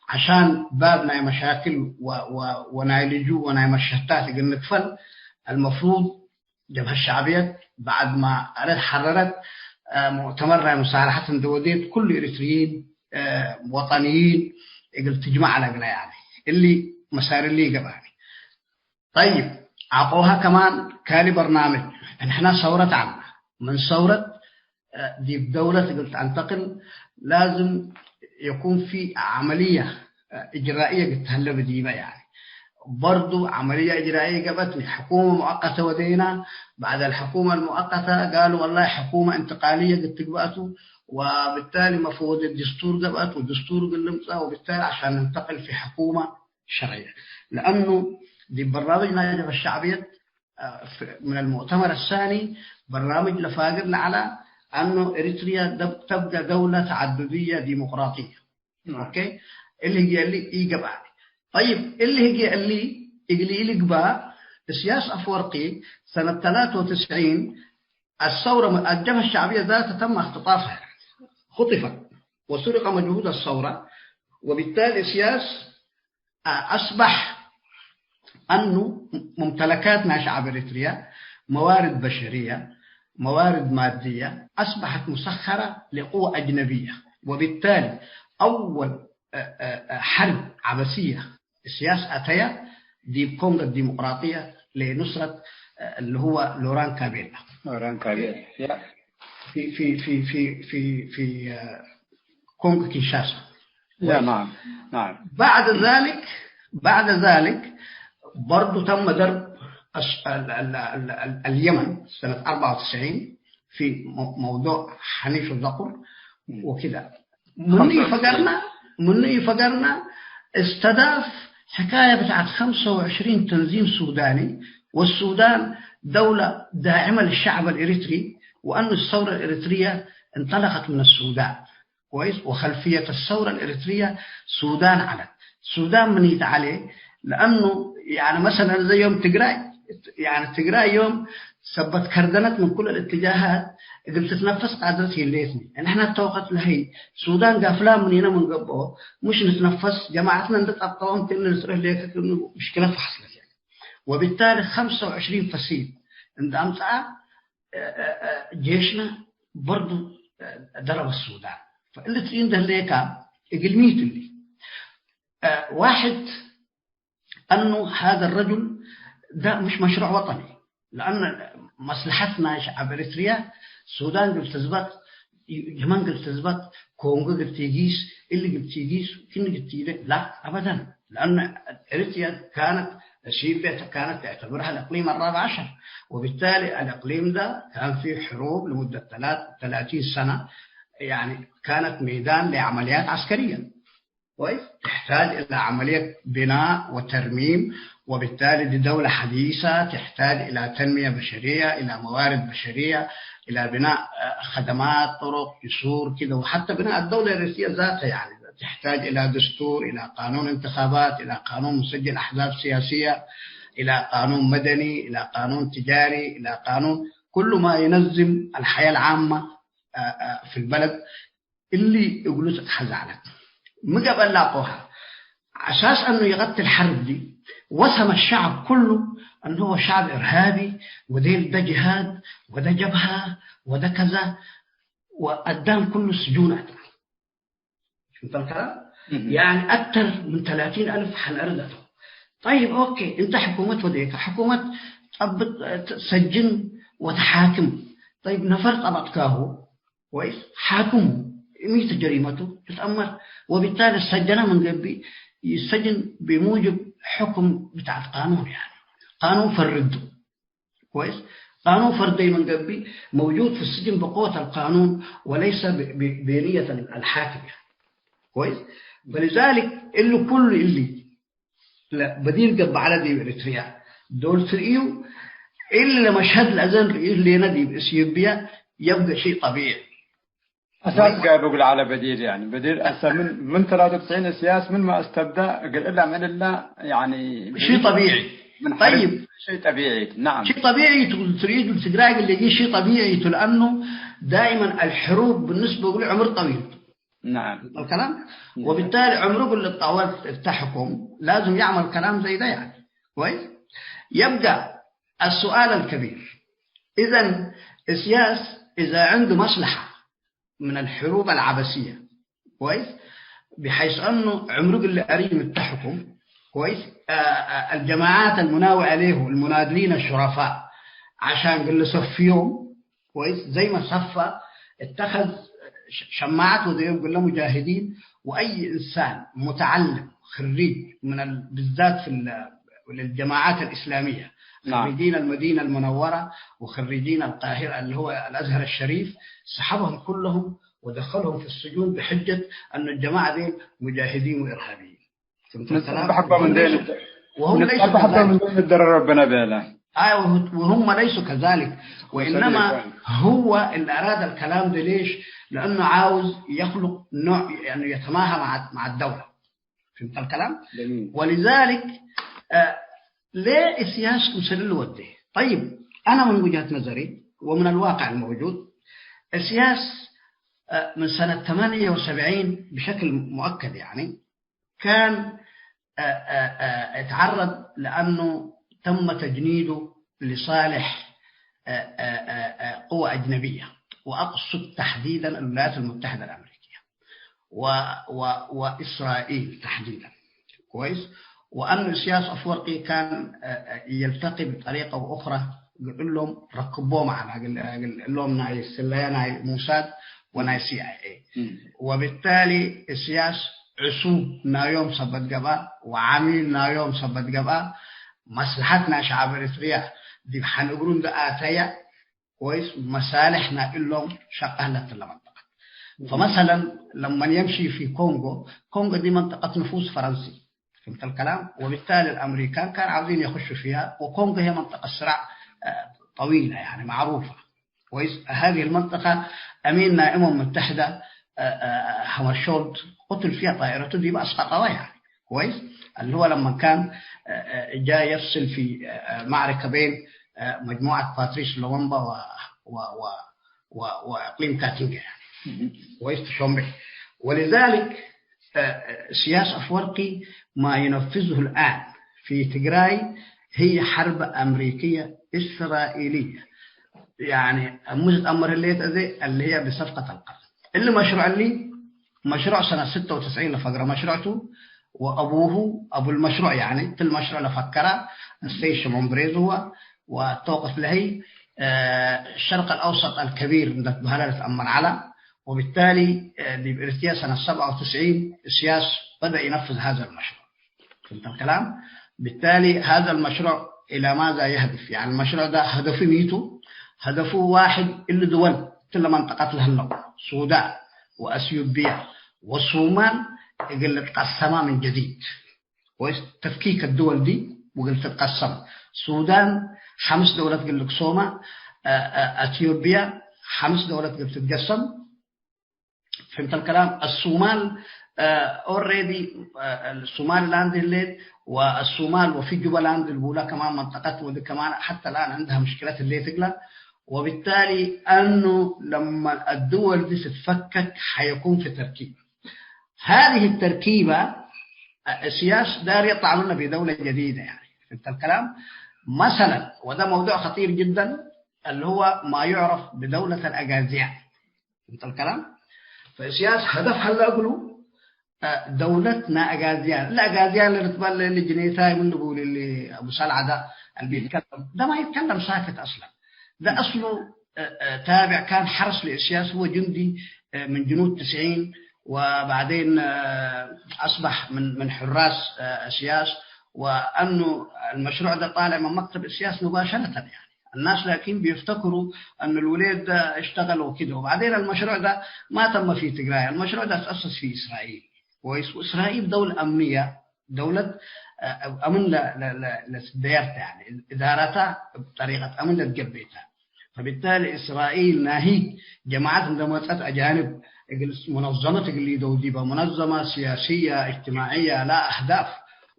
ዐሻን ባብ ናይ መሻክል ወ-፣ ወ-፣ ወናይ ልጁእ ወናይ መሸታት እግል ንክፈል፣ አልመፍሩድ ጀብሀት ሸዕብየት ባዕድ ማ አረት ሐረረት፣ አ፣ ሙእተመር ናይ ሙሳለሐት እንደ ወዴት፣ ኩሉ ኤሪትርይን፣ አ፣ ወጠንይን እግል ትጅመዕ ለእግለ፣ ያኒ፣ እሊ መሳር እሊ ይገብአኒ። ጠይብ፣ ዐቆሀ ከማን ካሊ በርናምጅ፣ እንሕና ሰውረት ዐልነ። ምን ሰውረት፣ እ፣ ዲብ ደውለት እግል ተአንተቅል ላዝም የኩን ፊ ዐመልየ፣ እ፣ እጅራእየ እግል ተህለ ብዲበ፣ ያኒ። በርዱ ዐመልየ እጅራእየ ገብአት፣ ሕኩመ ሙአቀተ ወዴና። ባዕድ አልሕኩመ አልሙአቀተ ጋሉ ወላሂ ሕኩመ እንትቃልየ እግል ትግበአቱ፣ ወብታሊ መፍወደት ድስቱር ገብአት፣ ወድስቱር እግል ልምጸእ፣ ወብታሊ ዐሻን ነንተቅል ፊ ሕኩመ ሸርዕየ። ለአኑ ዲብ በራምጅ ናይ ጀብሀት ሸዕብየት፣ አ፣ ፍ-፣ ምን አልሙእተመር አሳኒ በራምጅ ለፋግር ለዐለ አኑ ኤሪትርያ ደብ-፣ ተብቀ ደውለ ተዓዱድየ ዲሞቅራጥየ። ናም። ኦኬ? እሊ ህግየ እሊ ኢገብአኒ። ጠይብ፣ እሊ ህግየ እሊ እግል ኢልግባእ እስያስ አፍወርቂ ሰነት ተላተ ወትስዒን አሰውረ፣ አልጀብሀ ሸዕብየ ዛተ ተመ እክትጣፍሀ፣ ኹጥፈት ወሱሪቀ መጅሁድ አሰውረ፣ ወቢታሊ እስያስ አ-፣ አስበሕ አኑ ሙምተለካት ናይ ሸዐብ ኤሪትርያ፣ መዋርድ በሸርየ፣ መዋርድ ማድየ፣ አስበሐት ሙሰኸረ ሊቅወ አጅነብየ፣ ወቢታሊ አወል፣ አ፣ አ፣ አ፣ ሐርብ ዐበስየ እስያስ አተየ ዲብ ኮንጎ ዲሞቅራጥየ ለኑስረት፣ አ፣ እሊ ሁወ ሎራን ካቤላ። ሎራን ካቤላ። ያ። ፊ፣ ፊ፣ ፊ፣ ፊ፣ ፊ፣ ፊ፣ አ፣ ኮንጎ ኪንሻሳ። ያ፣ ናም፣ ናም። بعد ذلك، بعد ذلك برضو تم ضرب الس-، ال-، ال-، ال-، ال-، اليمن سنة أربعة وتسعين في مو-، موضوع حنيش وذكر مم. وكده. منو خمسة وعشرين. يفكرنا، منو يفكرنا استضاف حكاية بتاعت خمسة وعشرين تنظيم سوداني، والسودان دولة داعمة للشعب الإريتري، وأن الثورة الإريترية انطلقت من السودان. كويس؟ وخلفية الثورة الإريترية سودان علت. سودان من يتعالي؟ لأنه يعني مثلًا زي يوم تجراي، ያኒ ትግራይ ዮም ሰበት ከርደነት ምን ኩለ ልእትጃሃት እግል ትትነፈስ ቃድረት ህሌትኒ። እንሕና እተ ወቀት ለህይ ሱዳን ጋፍላ ምኒነ ምን ገብኦ፣ ሙሽ ንትነፈስ፣ ጀማዐትነ እንደ ጠብጠበም ክእነ ንጽርህ ሌከ ክእኑ ምሽክለት ፈሐስለት። ወቢታሊ ኸምሰ ወዕሽሪን ፈሲል እንደ አምጽአ እ፣ እ፣ እ፣ ጄሽነ በርዱ፣ እ፣ ደረበ ሱዳን። ፈእሊ ትርኢ እንደ ህሌካ እግል ሚ ቱ እሊ? እ፣ ዋሕድ፣ አኑ ሃዛ ረጁል ዳ ምሽ መሽሩዕ ወጠኒ፣ ለአኑ መስለሐት ናይ ሸዐብ ኤሪትርያ ሱዳን እግል ትዝበጥ፣ የመን እግል ትዝበጥ፣ ኮንጎ እግል ቲጊስ፣ እሊ እግል ቲጊስ፣ ክኒ እግል ቲደ፣ ላ፣ አበደን። لأن إريتريا كانت، إثيوبيا كانت تعتبرها الإقليم الرابع عشر، وبالتالي الإقليم ده كان فيه حروب لمدة ثلاث، ثلاثين سنة، يعني كانت ميدان لعمليات عسكرية. كويس؟ تحتاج إلى عملية بناء وترميم، وبالتالي دي دولة حديثة تحتاج إلى تنمية بشرية، إلى موارد بشرية، إلى بناء، آه، خدمات، طرق، جسور، كده. وحتى بناء الدولة الرئيسية ذاتها يعني تحتاج إلى دستور، إلى قانون انتخابات، إلى قانون مسجل أحزاب سياسية، إلى قانون مدني، إلى قانون تجاري، إلى قانون كل ما ينظم الحياة العامة، آه، آه، في البلد. اللي يقولوا تتحزعلك مقبل لا قوها أساس أنه يغطي الحرب دي، وسم الشعب كله أنه هو شعب إرهابي، وديل ده جهاد، وده جبهة، وده كذا، وقدام كل السجون أتى. فهمت الكلام؟ يعني أكثر من ثلاثين ألف حنأردته. طيب، أوكي، أنت حكومة وديك حكومة، طب، سجن وتحاكم. طيب، نفر طبطكاهو، كويس؟ حاكمه، ميت جريمته تتأمر، وبالتالي السجنة من قبل يسجن بموجب حكم بتاع القانون، يعني قانون فرده. كويس؟ قانون فرده من قبل موجود في السجن بقوة القانون وليس ب-، ب-، بنية الحاكم، يعني. كويس؟ فلذلك اللي كل اللي لا، بديل قبعلة دي إريتريا. دول تريو إلا مشهد الأذان رئيس لينا دي بإثيوبيا يبقى شيء طبيعي. أساس قاعد بقول على بديل، يعني، بديل هسه من، من ثلاثة وتسعين السياس من ما استبدأ قال إلا من إلا، يعني، شيء طبيعي. من حرب طيب. شيء طبيعي، نعم. شيء طبيعي تقول تريد تقرأ قال لي شيء طبيعي، لأنه دائمًا الحروب بالنسبة له عمر طويل. نعم. الكلام؟ نعم. وبالتالي عمره قل الطوال تحكم لازم يعمل كلام زي ده، يعني. كويس؟ يبقى السؤال الكبير، إذن السياس إذا عنده مصلحة من الحروب العبثية، كويس؟ بحيث أنه عمره قل أريم التحكم، كويس؟ آه، آه، الجماعات المناوئة له، المناضلين الشرفاء، عشان قل صفيهم، كويس؟ زي ما صفى، اتخذ ش-، شماعات وزي ما قلنا مجاهدين، وأي إنسان متعلم خريج من ال-، بالذات في ال-، للجماعات الإسلامية، نعم. خريجين المدينة المنورة وخريجين القاهرة اللي هو الأزهر الشريف، سحبهم كلهم ودخلهم في السجون بحجة أن الجماعة دي مجاهدين وإرهابيين. فهمت الكلام؟ نتبع حبة من دين، وهم ليسوا نتبع حبة من كذلك. دين الدرر ربنا بيلا. آه، وه-، وهم ليسوا كذلك، وإنما هو اللي أراد الكلام ده. ليش؟ لأنه عاوز يخلق نوع، يعني، يتماهى مع، مع الدولة. فهمت الكلام؟ جميل. ولذلك، آه، ليه السياس مسلل وده؟ طيب، أنا من وجهة نظري ومن الواقع الموجود، السياس، آه، من سنة ثمانية وسبعين بشكل مؤكد، يعني، كان، آه، آه، آه، اتعرض لأنه تم تجنيده لصالح، آه، آه، آه، آه، قوى أجنبية، وأقصد تحديدًا الولايات المتحدة الأمريكية و-، و-، وإسرائيل تحديدًا. كويس؟ وأن إسياس أفورقي كان، آه، آه، يلتقي بطريقة أو أخرى، قال لهم: "ركبوه معنا"، قال، قال لهم: "ناي سلية، ناي موساد وناي سي آي إي". وبالتالي إسياس عسوب نايوم سبت قبا وعميل نايوم سبت قبا، مصلحتنا شعب إريتريا دي بحن أقرون ده آتيا، كويس، مصالحنا إلهم شقة لت المنطقة. فمثلًا لما يمشي في كونغو، كونغو دي منطقة نفوذ فرنسي، فهمت الكلام؟ وبالتالي الأمريكان كانوا عاوزين يخشوا فيها، وكونغو هي منطقة صراع، آه، طويلة، يعني، معروفة. كويس؟ هذه المنطقة أمين الأمم المتحدة، آه، آه، هامرشولد قتل فيها طائرته دي، أسقطوها، يعني. كويس؟ اللي هو لما كان، آه، آه، جاء يفصل في، آه، آه، معركة بين، آه، مجموعة باتريس لومبا و-، و-، و-، و-، وإقليم كاتنجا، يعني. كويس؟ تشومبي. ولذلك، آه، آه، سياس أفورقي ما ينفذه الآن في تجراي هي حرب أمريكية إسرائيلية. يعني، مش أمر اللي يتأذي، اللي هي بصفقة القرن. اللي مشروع اللي مشروع سنة ستة وتسعين لفقرة مشروعته، وأبوه أبو المشروع، يعني، في المشروع لفكرة السيد شمعون بريز هو، وتوقف له، آه، الشرق الأوسط الكبير عند بهلالة أمن على، وبالتالي، آه، بإرتيا سنة سبعة وتسعين السياس بدأ ينفذ هذا المشروع. فهمت الكلام؟ بالتالي هذا المشروع إلى ماذا يهدف؟ يعني المشروع ده هدفه ميتو، هدفه واحد، اللي دول كل منطقة لهلو، السودان وأثيوبيا والصومال يقل تقسمها من جديد. كويس؟ تفكيك الدول دي وقل تتقسم. السودان خمس دولات قل لك صوما، آه، آه، أثيوبيا خمس دولات قل تتقسم. فهمت الكلام؟ الصومال، آه، اوريدي، آه، الصومال لاند الليل والصومال وفي جوبا لاند الأولى كمان منطقة، ودي كمان حتى الآن عندها مشكلات اللي تقلق. وبالتالي أنه لما الدول دي تتفكك حيكون في تركيب. هذه التركيبة، آه، سياس دار يطلع لنا في دولة جديدة، يعني. فهمت الكلام؟ مثلًا، وده موضوع خطير جدًا، اللي هو ما يعرف بدولة الأغازيان. فهمت الكلام؟ فسياس هدف هلا أقوله، آه، دولتنا أغازيان. لا، أغازيان اللي بتبال اللي جنيتاي من بقول اللي أبو سلعة ده اللي بيتكلم. ده ما يتكلم ساكت أصلًا. ده أصله، آه، آه، تابع، كان حرس لإسياس، هو جندي، آه، من جنود تسعين، وبعدين، آه، أصبح من، من حراس، آه، إسياس، وأنه المشروع ده طالع من مكتب إسياس مباشرة، يعني. الناس لكن بيفتكروا أن الوليد ده اشتغل وكده، وبعدين المشروع ده ما تم في تجراي، المشروع ده تأسس في إسرائيل. كويس؟ وإسرائيل دولة أمنية، دولة، آه، أمن ل-، ل-، ل-، لسديرته، يعني، إدارتها بطريقة أمن لتجبيتها. فبالتالي إسرائيل ناهيك جماعات عندما تأت أجانب، إجلس منظمة تقليد وديبة، منظمة سياسية اجتماعية لا أهداف،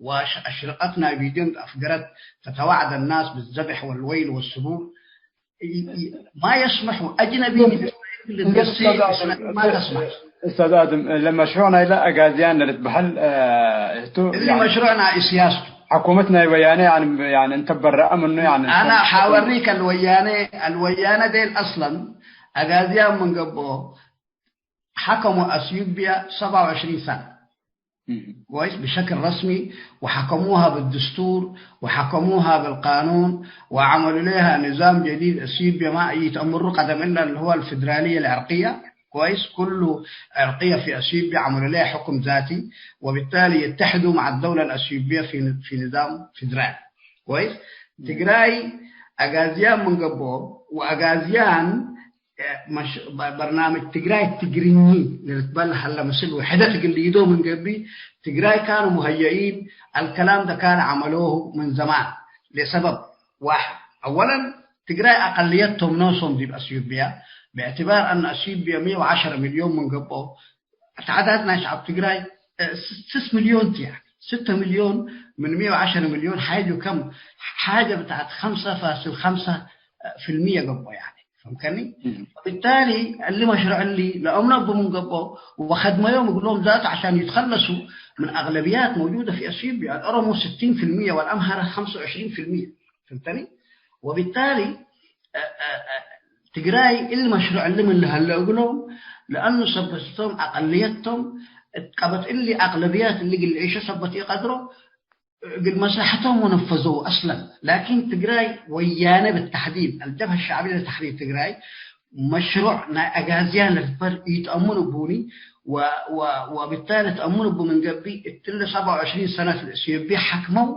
وأشرقتنا بيدين أفقرت تتوعد الناس بالذبح والويل والسبور. ي-، ي-، ما يسمح أجنبي من إسرائيل للدسي، إسرائيل ما تسمح. أستاذ آدم، لما مشروعنا إلى أغازيان نرد بحل، آه، تو، اللي يعني، مشروعنا إسياس. حكومتنا ويانة، يعني، يعني، أنت برا منه، يعني، أنا أنت حاوريك الويانة، الويانة ديل أصلًا أغازيان من قبل حكموا أثيوبيا سبعة وعشرين سنة. كويس، بشكل رسمي، وحكموها بالدستور، وحكموها بالقانون، وعملوا لها نظام جديد، أثيوبيا ما يتأمر قدم إلا اللي هو الفدرالية العرقية. كويس، كل عرقية في أثيوبيا عملوا لها حكم ذاتي، وبالتالي يتحدوا مع الدولة الأثيوبية في، في نظام فدرالي. كويس، تجراي، أغازيان من قبل، وأغازيان مش-، ب-، برنامج تجراي التجريني للتبلح هلا مسل وحدة تقليدو من قبي. تجراي كانوا مهيئين، الكلام ده كان عملوه من زمان لسبب واحد. أولًا، تجراي أقليتهم نوصهم دي بأثيوبيا، باعتبار أن أثيوبيا مية وعشرة مليون من قبل، تعدادنا شعب تجراي، آه، س-، ستة مليون، يعني ستة مليون من مية وعشرة مليون حيجوا كم؟ حاجة بتاعت خمسة فاصل خمسة في المية قبل، يعني. فهمتني؟ وبالتالي اللي مشروع اللي لأمنا أبو من قبل وخدمة يوم يقول لهم ذات عشان يتخلصوا من أغلبيات موجودة في أثيوبيا، الأورومو ستين في المية والأمهرة خمسة وعشرين في المية. فهمتني؟ وبالتالي، آه، آه، آه، تجراي المشروع اللي من اللي هلا أقول لهم، لأنه سبتهم أقليتهم، قبت اللي أغلبيات اللي قل إيش سبت يقدروا، قد مساحتهم ونفذوه أصلًا. لكن تجراي ويانا بالتحديد، الجبهة الشعبية لتحرير تجراي، مشروع نا أغازيان للفر يتأمنوا بوني، و-، و-، وبالتالي تأمنوا بمن قبي التل سبعة وعشرين سنة في الإثيوبيا حكموا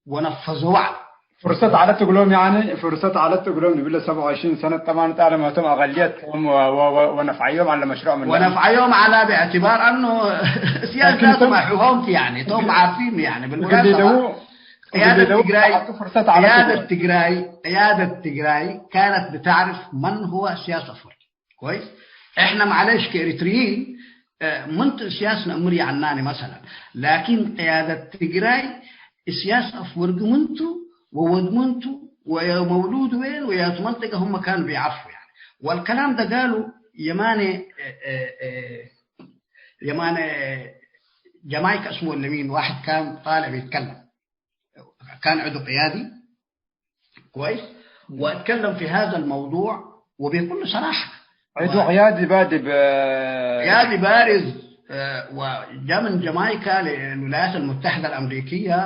ونفذوا وعد. فرصة على تقولهم، يعني، فرصة على تقولهم نبيل سبعة وعشرين سنة، طبعًا تعلم هتم أغليتهم و-، و-، و-، ونفعيهم على مشروع من ونفعيهم على، باعتبار أنه سياسة لكن تم محوهم، يعني، تم عارفين، يعني، بالمناسبة. قيادة تجراي، قيادة تجراي، قيادة تجراي كانت بتعرف من هو سياسة أفورقي. كويس؟ إحنا معلش كإريتريين ምን ቱ እስያስ ነአምር ይዐልናኒ መሰለን። ላኪን ቅያደት ትግራይ እስያስ አፍወርቂ ምን ቱ ወወድ ምን ቱ ወመውሉድ ዌን ወያቱ መንጠቀ ሁመ ካኑ ቢዐርፉ። ያኒ ወልከላም ደጋሉ የማነ፣ የማነ ጀማይካ እስሙ ወለ ሚን ዋሕድ ካን ጣልዕ ቢትከለም ካን ዕዱ ቅያዲ። كويس؟ واتكلم في هذا الموضوع وبكل صراحة. عضو قيادي بادي ب- قيادي بارز، آه، وجاء من جامايكا للولايات المتحدة الأمريكية،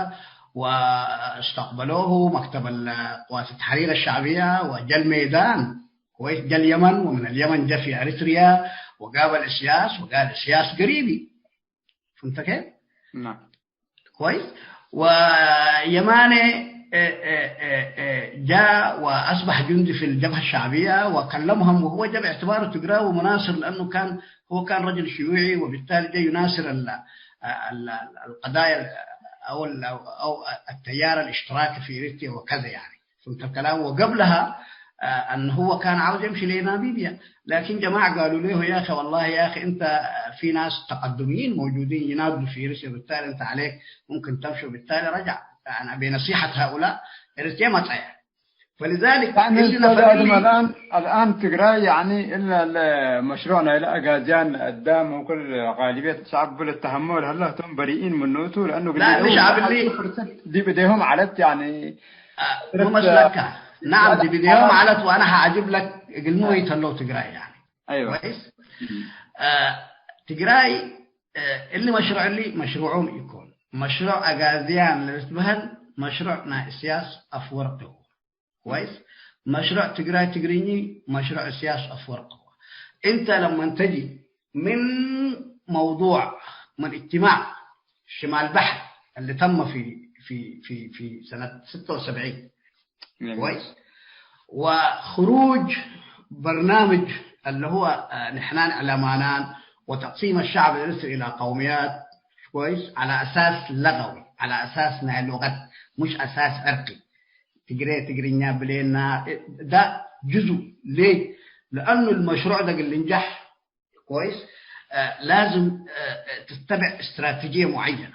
واستقبلوه مكتب القوات التحرير الشعبية، وجاء الميدان. كويس؟ جاء اليمن، ومن اليمن جاء في أريتريا، وقابل إسياس، وقال: "إسياس قريبي". فهمت كيف؟ نعم. كويس؟ ويماني، إيه، إيه، إيه، إيه، جاء وأصبح جندي في الجبهة الشعبية وكلمهم، وهو جاء باعتباره تجراوي مناصر، لأنه كان، هو كان رجل شيوعي، وبالتالي جاء يناصر ال-، ال-، ال-، القضايا أو ال-، أو، أو التيار الاشتراكي في إريتريا وكذا يعني. فهمت الكلام؟ وقبلها، آه، أن هو كان عاوز يمشي لناميبيا، لكن جماعة قالوا له: "يا أخي، والله يا أخي، أنت في ناس تقدميين موجودين يناضلوا في إريتريا، بالتالي أنت عليك ممكن تمشي"، وبالتالي رجع. يعني بنصيحة هؤلاء إريتريا ما تضيع. فلذلك يعني اللي أستاذ نفر آدم، لي الآن، الآن تقرأ يعني إلا المشروع نايل أغازيان قدام وكل غالبية الشعب بالتحمل، هل هم بريئين منه؟ لأنه لا، مش عامل لي. فرصة دي بديهم علت يعني آه، مو مسلكة. نعم، دي بديهم علت، وأنا حأجيب لك قلمو يتلو تقرأ يعني. أيوة. كويس؟ آه، تقرأي، آه، اللي مشروع اللي مشروعهم يكون مشروع أغازيان للتبهل، مشروع نا إسياس أفورقي هو. كويس؟ مشروع تقرأي تقريني، مشروع إسياس أفورقي هو. أنت لما تجي من موضوع، من اجتماع شمال بحر اللي تم في، في، في، في سنة ستة وسبعين. جميل. كويس؟ وخروج برنامج اللي هو، آه، نحن علمانان وتقسيم الشعب الإرثي إلى قوميات، كويس؟ على أساس لغوي، على أساس نايل لغة، مش أساس عرقي. تقري، تقرينيا بلينا، ده جزء. ليه؟ لأنه المشروع ده اللي نجح، كويس؟ آه، لازم، آه، آه، تتبع استراتيجية معينة،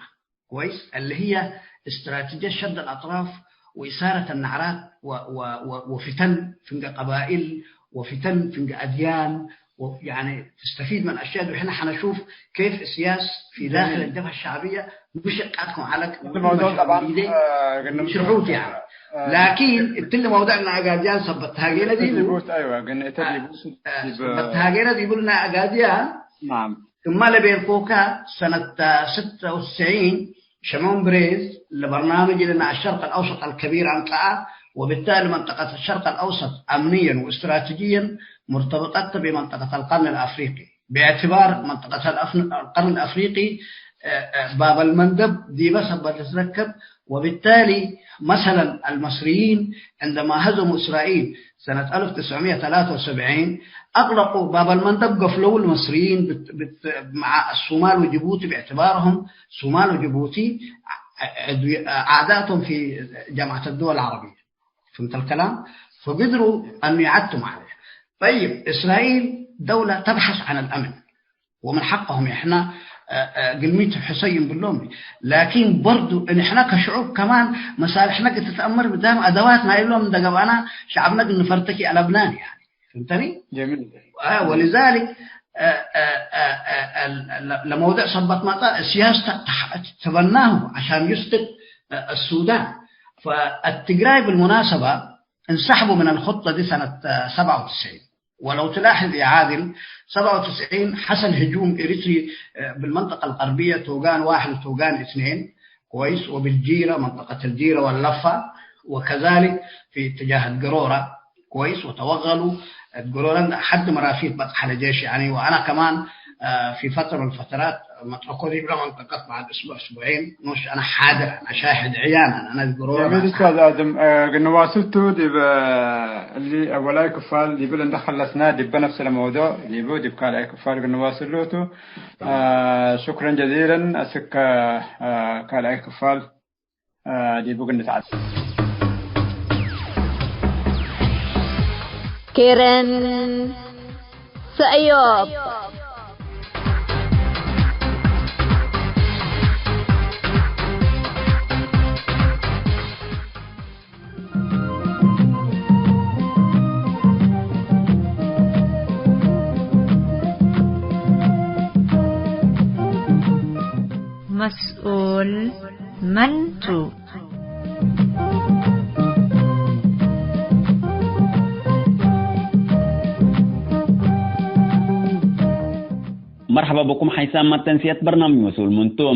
كويس؟ اللي هي استراتيجية شد الأطراف وإثارة النعرات و-، و-، و-، وفتن في قبائل وفتن في أديان، و-، يعني تستفيد من أشياء. وإحنا حنشوف كيف السياس في داخل جميل. الجبهة الشعبية مش قاتكم على الموضوع طبعًا، آه، قلنا مش رحوت يعني. آه، لكن التل موضوعنا أجازيان سبت هاجينا دي بو. تدريبوت، أيوة، قلنا آه، تدريبوت. آه، سبت هاجينا دي بولنا أجازيان. نعم. ثم لبين كوكا سنة ستة وتسعين شمعون بريز لبرنامج لنا الشرق الأوسط الكبير عن طاعة، وبالتالي منطقة الشرق الأوسط أمنيًا واستراتيجيًا مرتبطة بمنطقة القرن الأفريقي، باعتبار منطقة الأف-، القرن الأفريقي، آه، آه، باب المندب دي بس بتتركب، وبالتالي مثلًا المصريين عندما هزموا إسرائيل سنة ألف وتسعمية وتلاتة وسبعين، أغلقوا باب المندب، قفلوا المصريين بت-، بت-، مع الصومال وجيبوتي، باعتبارهم صومال وجيبوتي ع-، ع-، أعداءهم في جامعة الدول العربية. فهمت الكلام؟ فقدروا أن يعتموا عليه. طيب، إسرائيل دولة تبحث عن الأمن، ومن حقهم إحنا، آه، آه، قلميت حسين باللومي. لكن برضو إن إحنا كشعوب كمان مصالحنا قد تتأمر بدام أدواتنا، يقول لهم: "ده قبانا شعبنا قد نفرتكي على بنان"، يعني. فهمتني؟ جميل. آه، ولذلك، آه، آه، آه، آه، ال-، ل-، لموضوع صبت مطار، السياسة تح-، تبناه عشان يسقط، آه، السودان. فالتجراي بالمناسبة انسحبوا من الخطة دي سنة، آه، سبعة وتسعين. ولو تلاحظ يا عادل، سبعة وتسعين حصل هجوم إريتري، آه، بالمنطقة الغربية، توغان واحد وتوغان اثنين، كويس، وبالجيرة، منطقة الجيرة واللفة، وكذلك في اتجاه القرورة، كويس، وتوغلوا القرورة لحد ما رافيت بقى على جيش، يعني. وأنا كمان، آه، في فترة من الفترات مطرقو ዲብለ መንጠቀት በዐድ እስቡዕ እስቡዔን ኖሽ አነ ሓድር፣ አነ ሻህድ ዕያን፣ አነ ዲብ ሮመ። ጀሚል ኡስታዝ አድም፣ እ፣ ግንዋስልቱ ዲብ፣ እ፣ እሊ አወላይ ክፋል ዲብል እንደ ከለስና ዲበ ነፍስ ለመውዱዕ ዲቡ ዲብ ካልኣይ ክፋል ግንዋስሉ ቱ። እ፣ ሹክረን ጀዚለን። አስክ፣ እ፣ ካልኣይ ክፋል ዲቡ ግንትዓድ። ኬረን ሰእዮብ። መስኡል መን ቱ? መርሐባ ብኩም ሓይሳም መተንስየት በርናምጅ መስኡል መን ቱ።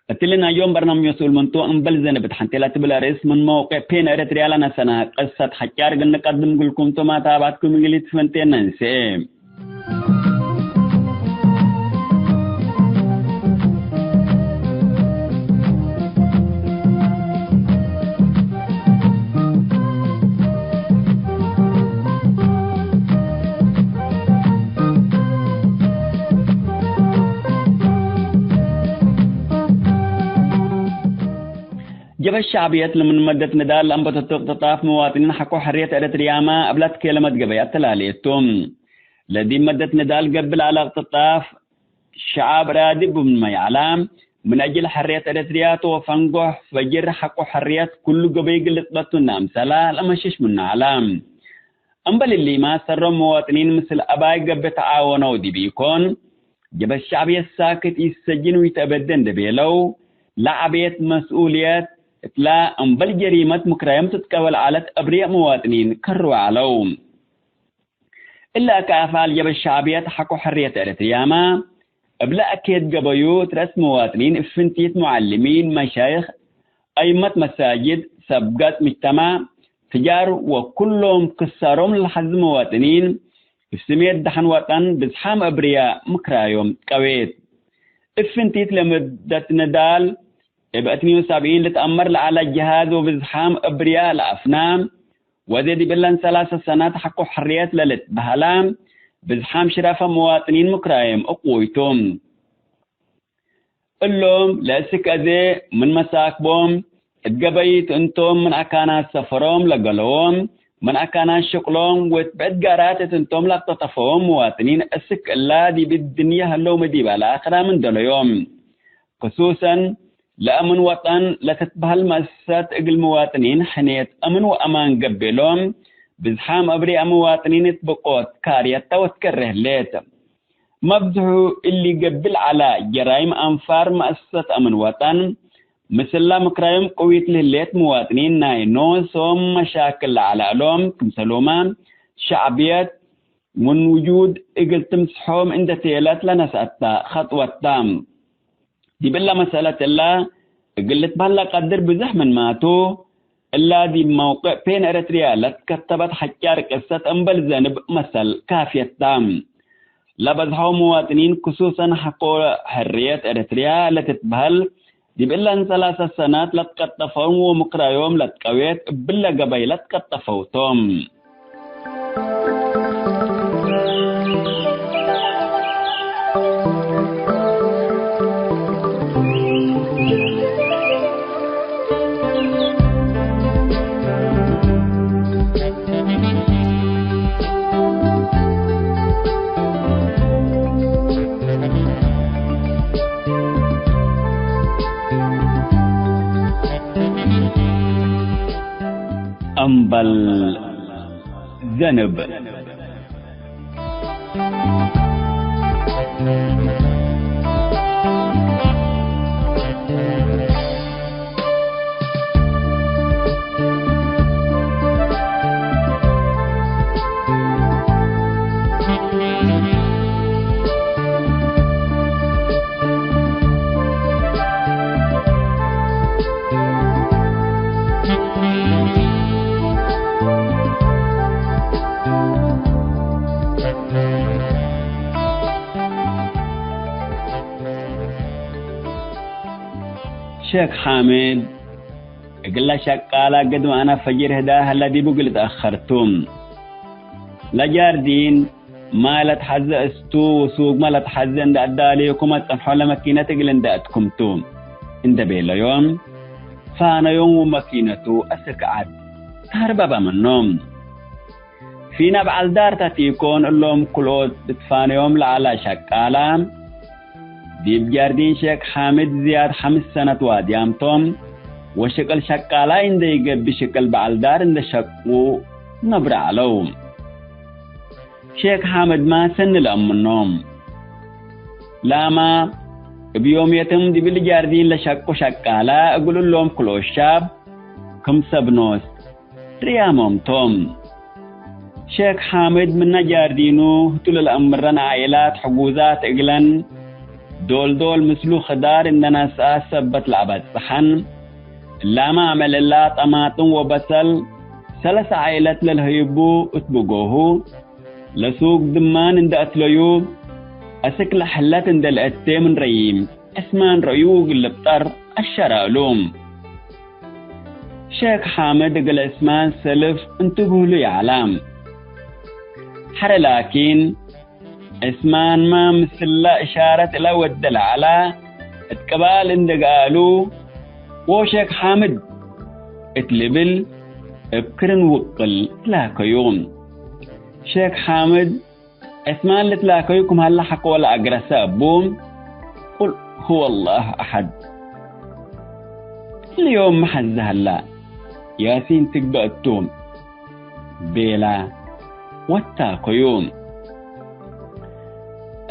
እትሊ ናይ ዮም በርናምጅ መስኡል መን ቱ እምበል ዘንብ እት ሐንቴ ለትብል አርእስ ምን መውቅዕ ፔን ኤረትርያ ለነሰነ ቅሰት ሐጫር እግል ንቀድም እግልኩም ቱ። መታብዐትኩም እግል ኢትፈንቴነ እንሴ። ጀብሀት ሸዕብየት ለምን መደት ንዳል ለአንበተቱ እቅትጣፍ መዋጥኒን ሐቆ ሕርየት ኤረትርያመ እብ ለትኬለመት ገበይ አተላሌ ቱ። ለዲብ መደት ንዳል ገብእ ለዐለ እቅትጣፍ ሸዐብ ራዲ እቡ ምንመ ይዐለ፣ ምን አጅል ሕርየት ኤረትርያ ቱ ወፈንጎሕ ፈጅር ሐቆ ሕርየት ኩሉ ገበይ እግል ልጽበቱ እንደ አምሰለ ለመሸሽ ምኑ ዐለ። እምበል እሊመ፣ ሰሮም መዋጥኒን ምስል አባይ ገብእ ተዓወነው ዲብ ኢኮን፣ ጀብሀት ሸዕብየት ሳክት ኢሰጅን ወኢተአበደ እንደ ቤለው፣ ለዐቤት መስኡልየት እትለ እምበል ጀሪመት ምክራዮም ትትቀበል ዐለት አብርየ መዋጥኒን ከርወ ዐለው። እለ አካፋል ጀብሀት ሸዕብየት ሐቆ ሕርየት ኤረትርያመ፣ እብለ አኬት ገበዩ እት ረአስ መዋጥኒን፣ እብ ፍንቲት ሙዐልሚን፣ መሻይኽ፣ አይመት መሳጅድ፣ ሰብ ገጽ ምጅተማዕ፣ ትጃር ወኩሎም ክሳሮም ለሐዝ መዋጥኒን፣ እብ ስሜት ደሐን ወጠን ብዝሓም አብርያ ምክራዮም ትቀዌት። እብ ፍንቲት ለመደት ንዳል፣ እብ እትኒን ወሰብዒን ልትአመር ለዐለ ጀሃዝ ወብዝሓም አብርያ ለአፍና፣ ወዜ ዲብ እለን ሰላሰ ሰነት ሐቆ ሕርየት ለልትበሀለ ብዝሓም ሽረፈ መዋጥኒን ምክራዮም እቁይ ቱ። እሎም ለእስክ አዜ ምን መሳክቦም እት ገበይት እንቶም፣ ምን አካናት ሰፈሮም ለገለዎም፣ ምን አካናት ሽቅሎም ወእት ብዕድ ጋራት እት እንቶም ለአቅተጠፈዎም መዋጥኒን እስክ እላ ዲብ እድንየ ህለውመ ዲብ አልአክራ ምን ደለዮም። ክሱሰን ለአምን ወጠን ለትትበህል መአሰሰት እግል መዋጥኒን ሕኔት አምን ወአማን ገብእ እሎም፣ ብዝሓም አብርያ መዋጥኒን እት ብቆት ካርየት ተ ወትከሬ ህሌት። መብዝሑ እሊ ገብእ ለዐለ ጀራይም አንፋር መአሰሰት አምን ወጠን፣ ምስላ ምክራዮም ቅዊት ለህሌት መዋጥኒን ናይ ኖሶም መሻክል ለዐለ እሎም፣ ክምሰሉመ ሸዕብየት ምን ውጁድ እግል ትምስሖም እንደ ቴለት ለነስአተ ኸጥወት ተ። ዲብ እለ መሰለት እለ እግል ልትበህል ለቀድር ብዝሕ ምንመ ቱ፣ እላ ዲብ መውቅዕ ፔን ኤረትርያ ለትከተበት ሐጫር ቅሰት እምበል ዘንብ መሰል ካፍየት ተ። ለበዝሐው መዋጥኒን ክሱሰን ሐቆ ሕርየት ኤረትርያ ለትትበህል ዲብ እለን ሰላሰ ሰናት ለትቀጠፈው ወምክራዮም ለትቀዌት እብለ ገበይ ለትቀጠፈው ቶም። እምበል ዘንብ። ሼክ ሓምድ፣ እግለ ሸቃላ ግድም አነ ፈጅር ህዳህ ለዲቡ እግል ልትአኸር ቱ። ለጃርዲን ማይ ለትሐዘ እስቱ ወሱግመ ለትሐዘ እንደ አዳሌኩም አጸንሖ ለመኪነት እግል እንደ አትኩም ቱ እንደ ቤለዮም፣ ፋነዮም ወመኪነቱ አስክ ዐድ ተሀርበበ ምኖም። ፊነ በዐል ዳር ተ ቲኮን እሎም ክልኦት ልትፋነዮም ለዐለ ሸቃላ፣ ዲብ ጃርዲን ሼክ ሓምድ ዝያድ ሐምስ ሰነት ዋድያም ቶም፣ ወሽቅል ሸቃላይ እንዴ ኢገብእ ሽቅል በዐል ዳር እንዴ ሸቁ ነብረ ዐለው። ሼክ ሓምድመ ሰኒ ለአምኖም። ላመ እብ ዮምየትም ዲብሊ ጃርዲን ለሸቁ ሸቃላ እግል እሎም ክልኦት ሻብ ክም ሰብ ኖስ ርያሞም ቶም። ሼክ ሓምድ ምነ ጃርዲኑ ህቱ ለለአምረን ዓኢላት ሕጉዛት እግለን ዶል-ዶል ምስሉ ክዳር እንደ ነስአ ሰበት ለአበጽሐን። እላመ አመል እላ ጠማጥም ወበሰል ሰለሰ ዓኢለት ለልሀይቡ እት ብጎሁ፣ ለሱግ ድማን እንደ አትለዩ፣ አስክ ለሕለት እንደ ለአቴ ምን ረዪም ዕስማን ረእዩ እግል ልብጠር አሸረ እሉ። ሼክ ሓምድ እግል ዕስማን ሰልፍ እንትብህሉ ይዐላ። ሐረ ላኪን፣ ዕስማንመ ምስለ እሻረት እለ ወደ ለዐለ እት ቅባል እንደ ገአሉ፣ ዎሼክ ሓምድ እት ልብል እብ ክርን ውቅል ትላከዩ። ሼክ ሓምድ ዕስማን ልትላከዩ ክም ሀለ ሐቆ ለአግረሰ እቡ፣ ቁል ሁወ አላህ አሐድ። እሊ ዮም መሐዘ ሀላ፣ ያሲን ትግበእ እቱ። ቤላ ወታከዩ።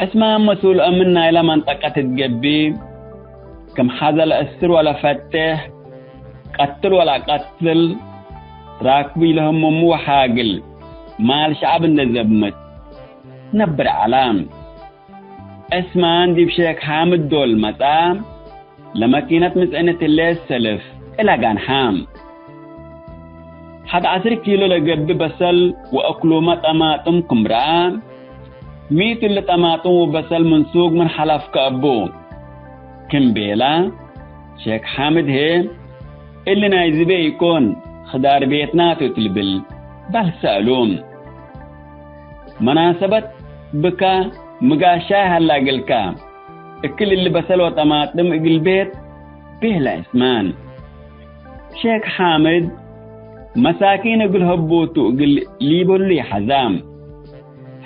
ዕስማን መስኡል አምን ናይለ መንጠቀት እት ገብእ፣ ክም ሐዘ ለአስር ወለፈቴሕ፣ ቀትል ወለአቀትል፣ ራክቡ ኢለህምሙ ወሓግል፣ ማል ሸዐብ እንደ ዘብምት ነብር ዐለ። ዕስማን ዲብ ሼክ ሓምድ ዶል መጽአ፣ ለመኪነት ምጽዕነት ህሌት ሰልፍ እለ ጋንሐ። ሐድ ዐስር ኪሎ ለገብእ በሰል ወአክሉመ ጠማጥም ክም ረአ፣ ሚቱ እሊ ጠማጥም ወበሰል ምን ሱቅ ምን ሐለፍከ እቡ? ክም ቤላ፣ ሼክ ሓምድ ህዬ፣ እሊ ናይ ዝቤ ኢኮን፣ ክዳር ቤትና ቱ እት ልብል በል ሰአሉ። መናሰበት ብከ ምጋሻይ ሀላ እግልከ፣ እክል እሊ በሰል ወጠማጥም እግል ቤት ቤለ ዕስማን። ሼክ ሓምድ መሳኪን እግል ሀቡቱ እግል ሊበሉ ይሐዛ።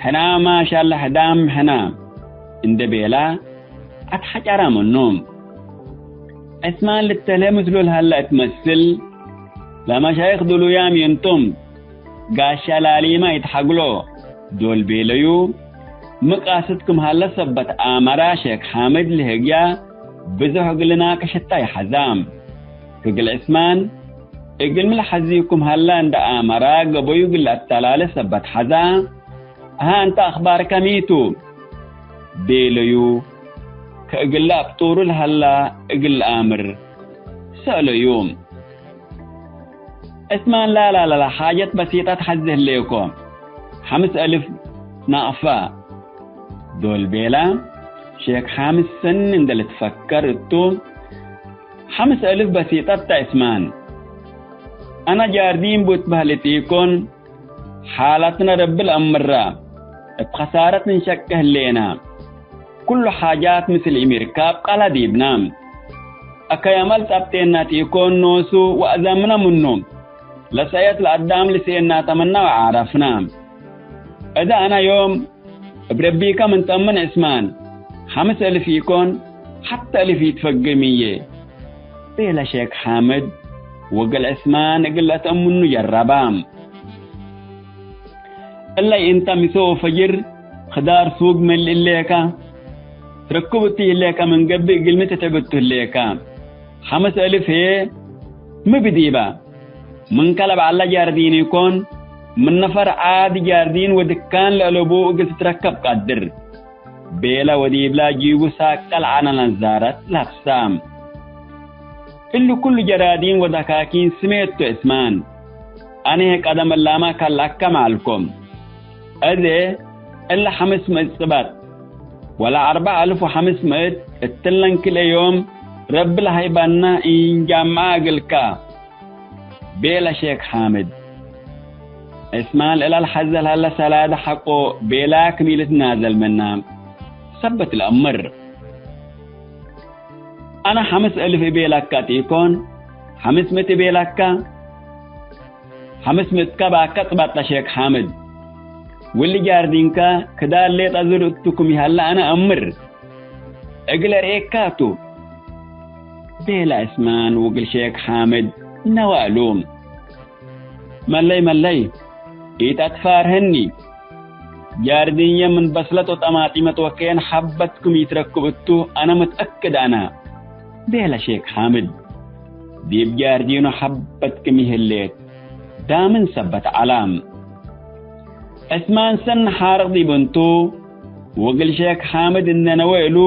ሕና ማሻለ ሕዳም ሕና እንደ ቤላ አትሐጨራ ምኑ። ዕስማን ልተልሄ ምስሉ ለሀለ እት መስል፣ ለመሻይኽ ድሉያም ይንቱም፣ ጋሻ ላሊማ ኢትሐግሎ ዶል ቤለዩ፣ ምቃስት ክም ሀለ ሰበት አመራ ሼክ ሓምድ ለህግያ ብዞሕ እግል ናቅሽ እታ ይሐዛ። እግል ዕስማን እግልሚ ለሐዝዩ ክም ሀለ እንደ አመራ ገበዩ እግል ለአተላለ ሰበት ሐዛ። አሀ እንተ አክባርከ ሚቱ? ቤለዩ፣ ከእግለ አብጡሩ ለሀላ እግል ለአምር ሰእለዩ። ዕስማን ላላ ለላ ሓጀት በሲጠት ሐዜ ህሌኮ፣ ሐምስ አልፍ ናቅፋ ዶል ቤላ። ሼክ ሓምስ ሰኒ እንደ ልትፈከር እቱ፣ ሐምስ አልፍ በሲጠት ተ ዕስማን። አነ ጃርዲን ቡ እትበህል እት ኢኮን፣ ሓላትነ ረቢ ለአምራ፣ እብ ከሳረት እንሸቄ ህሌና። ኩሉ ሓጃት ምስል ኢሚርካብ ቀለ ዲብና። አከይ አመል ጸብጤና ቲኢኮን ኖሱ ወአዘምነ ምኑ፣ ለሰእየት ለአዳም ልስኤና ተመና ወዓረፍና። እደ አነ ዮም እብ ረቢከ ምን ጠምን ዕስማን፣ ሐምስ እልፍ ኢኮን፣ ሐተ እልፍ ኢትፈግም እዬ። ቤለ ሼክ ሓምድ ወእግል ዕስማን እግል ለአተእምኑ ጀረባ። እለ እንተ ምሶ ወፈጅር ክዳር ሱግ መልእ ህሌከ፣ ትረክብ እቱ ህሌከ ምን ገብእ እግልሚ ትትዕብ እቱ ህሌከ። ሐምስ እልፍ ህዬ ሚ ብዲባ? ምንከ ለበዐለ ጃርዲን ኢኮን፣ ምን ነፈር ዓዲ ጃርዲን ወድካን ለአለቡ እግል ትትረከብ ቀድር። ቤለ ወዲብላ ጂቡ ሳቀል ዐነ ነዛረት ለብሳ። እሊ ኩሉ ጀራዲን ወደካኪን ስሜቱ ዕስማን። አነ ህዬ ቀደም እላመ ከልአከ መዐልኮ። እዜ እለ ሐምስ ምእት ጽበጥ ወለ አርበዕ አልፍ ወሐምስ ምእት እትለን ክልኤ ዮም ረቢ ለሀይበነ ኢንጃምዐ እግልከ። ቤለ ሼክ ሓምድ። ዕስማን ለእለ ለሐዘ ለሀለ ሰላደ ሐቆ ቤላ ክም ኢልትናዘል ምነ ሰበት ለአምር። አነ ሐምስ እልፍ እቤለከ ቲኢኮን፣ ሐምስ ምእት እቤለከ፣ ሐምስ ምእትከ ባከ ጽበጠ ሼክ ሓምድ። ወሊ ጃርዲንከ ክዳር ሌጠ ዝር እቱ ክም ይሀለ አነ አምር። እግል አርኤካ ቱ። ቤለ ዕስማን ወእግል ሼክ ሓምድ ነወ እሉ። መለይ መለይ፣ ኢተትፋርህኒ። ጃርዲንዬ ምን በስለት ወጠማጢመት ወኬን ሐበት ክም ኢትረክብ እቱ አነ ምትአክድ አነ፣ ቤለ ሼክ ሓምድ። ዲብ ጃርዲኑ ሐበት ክም ይህሌት ዳምን ሰበት ዐለ። ዕስማን ሰኒ ሓርቅ ዲብ እንቱ፣ ወእግል ሼክ ሓምድ እንዴ ነወ እሉ፣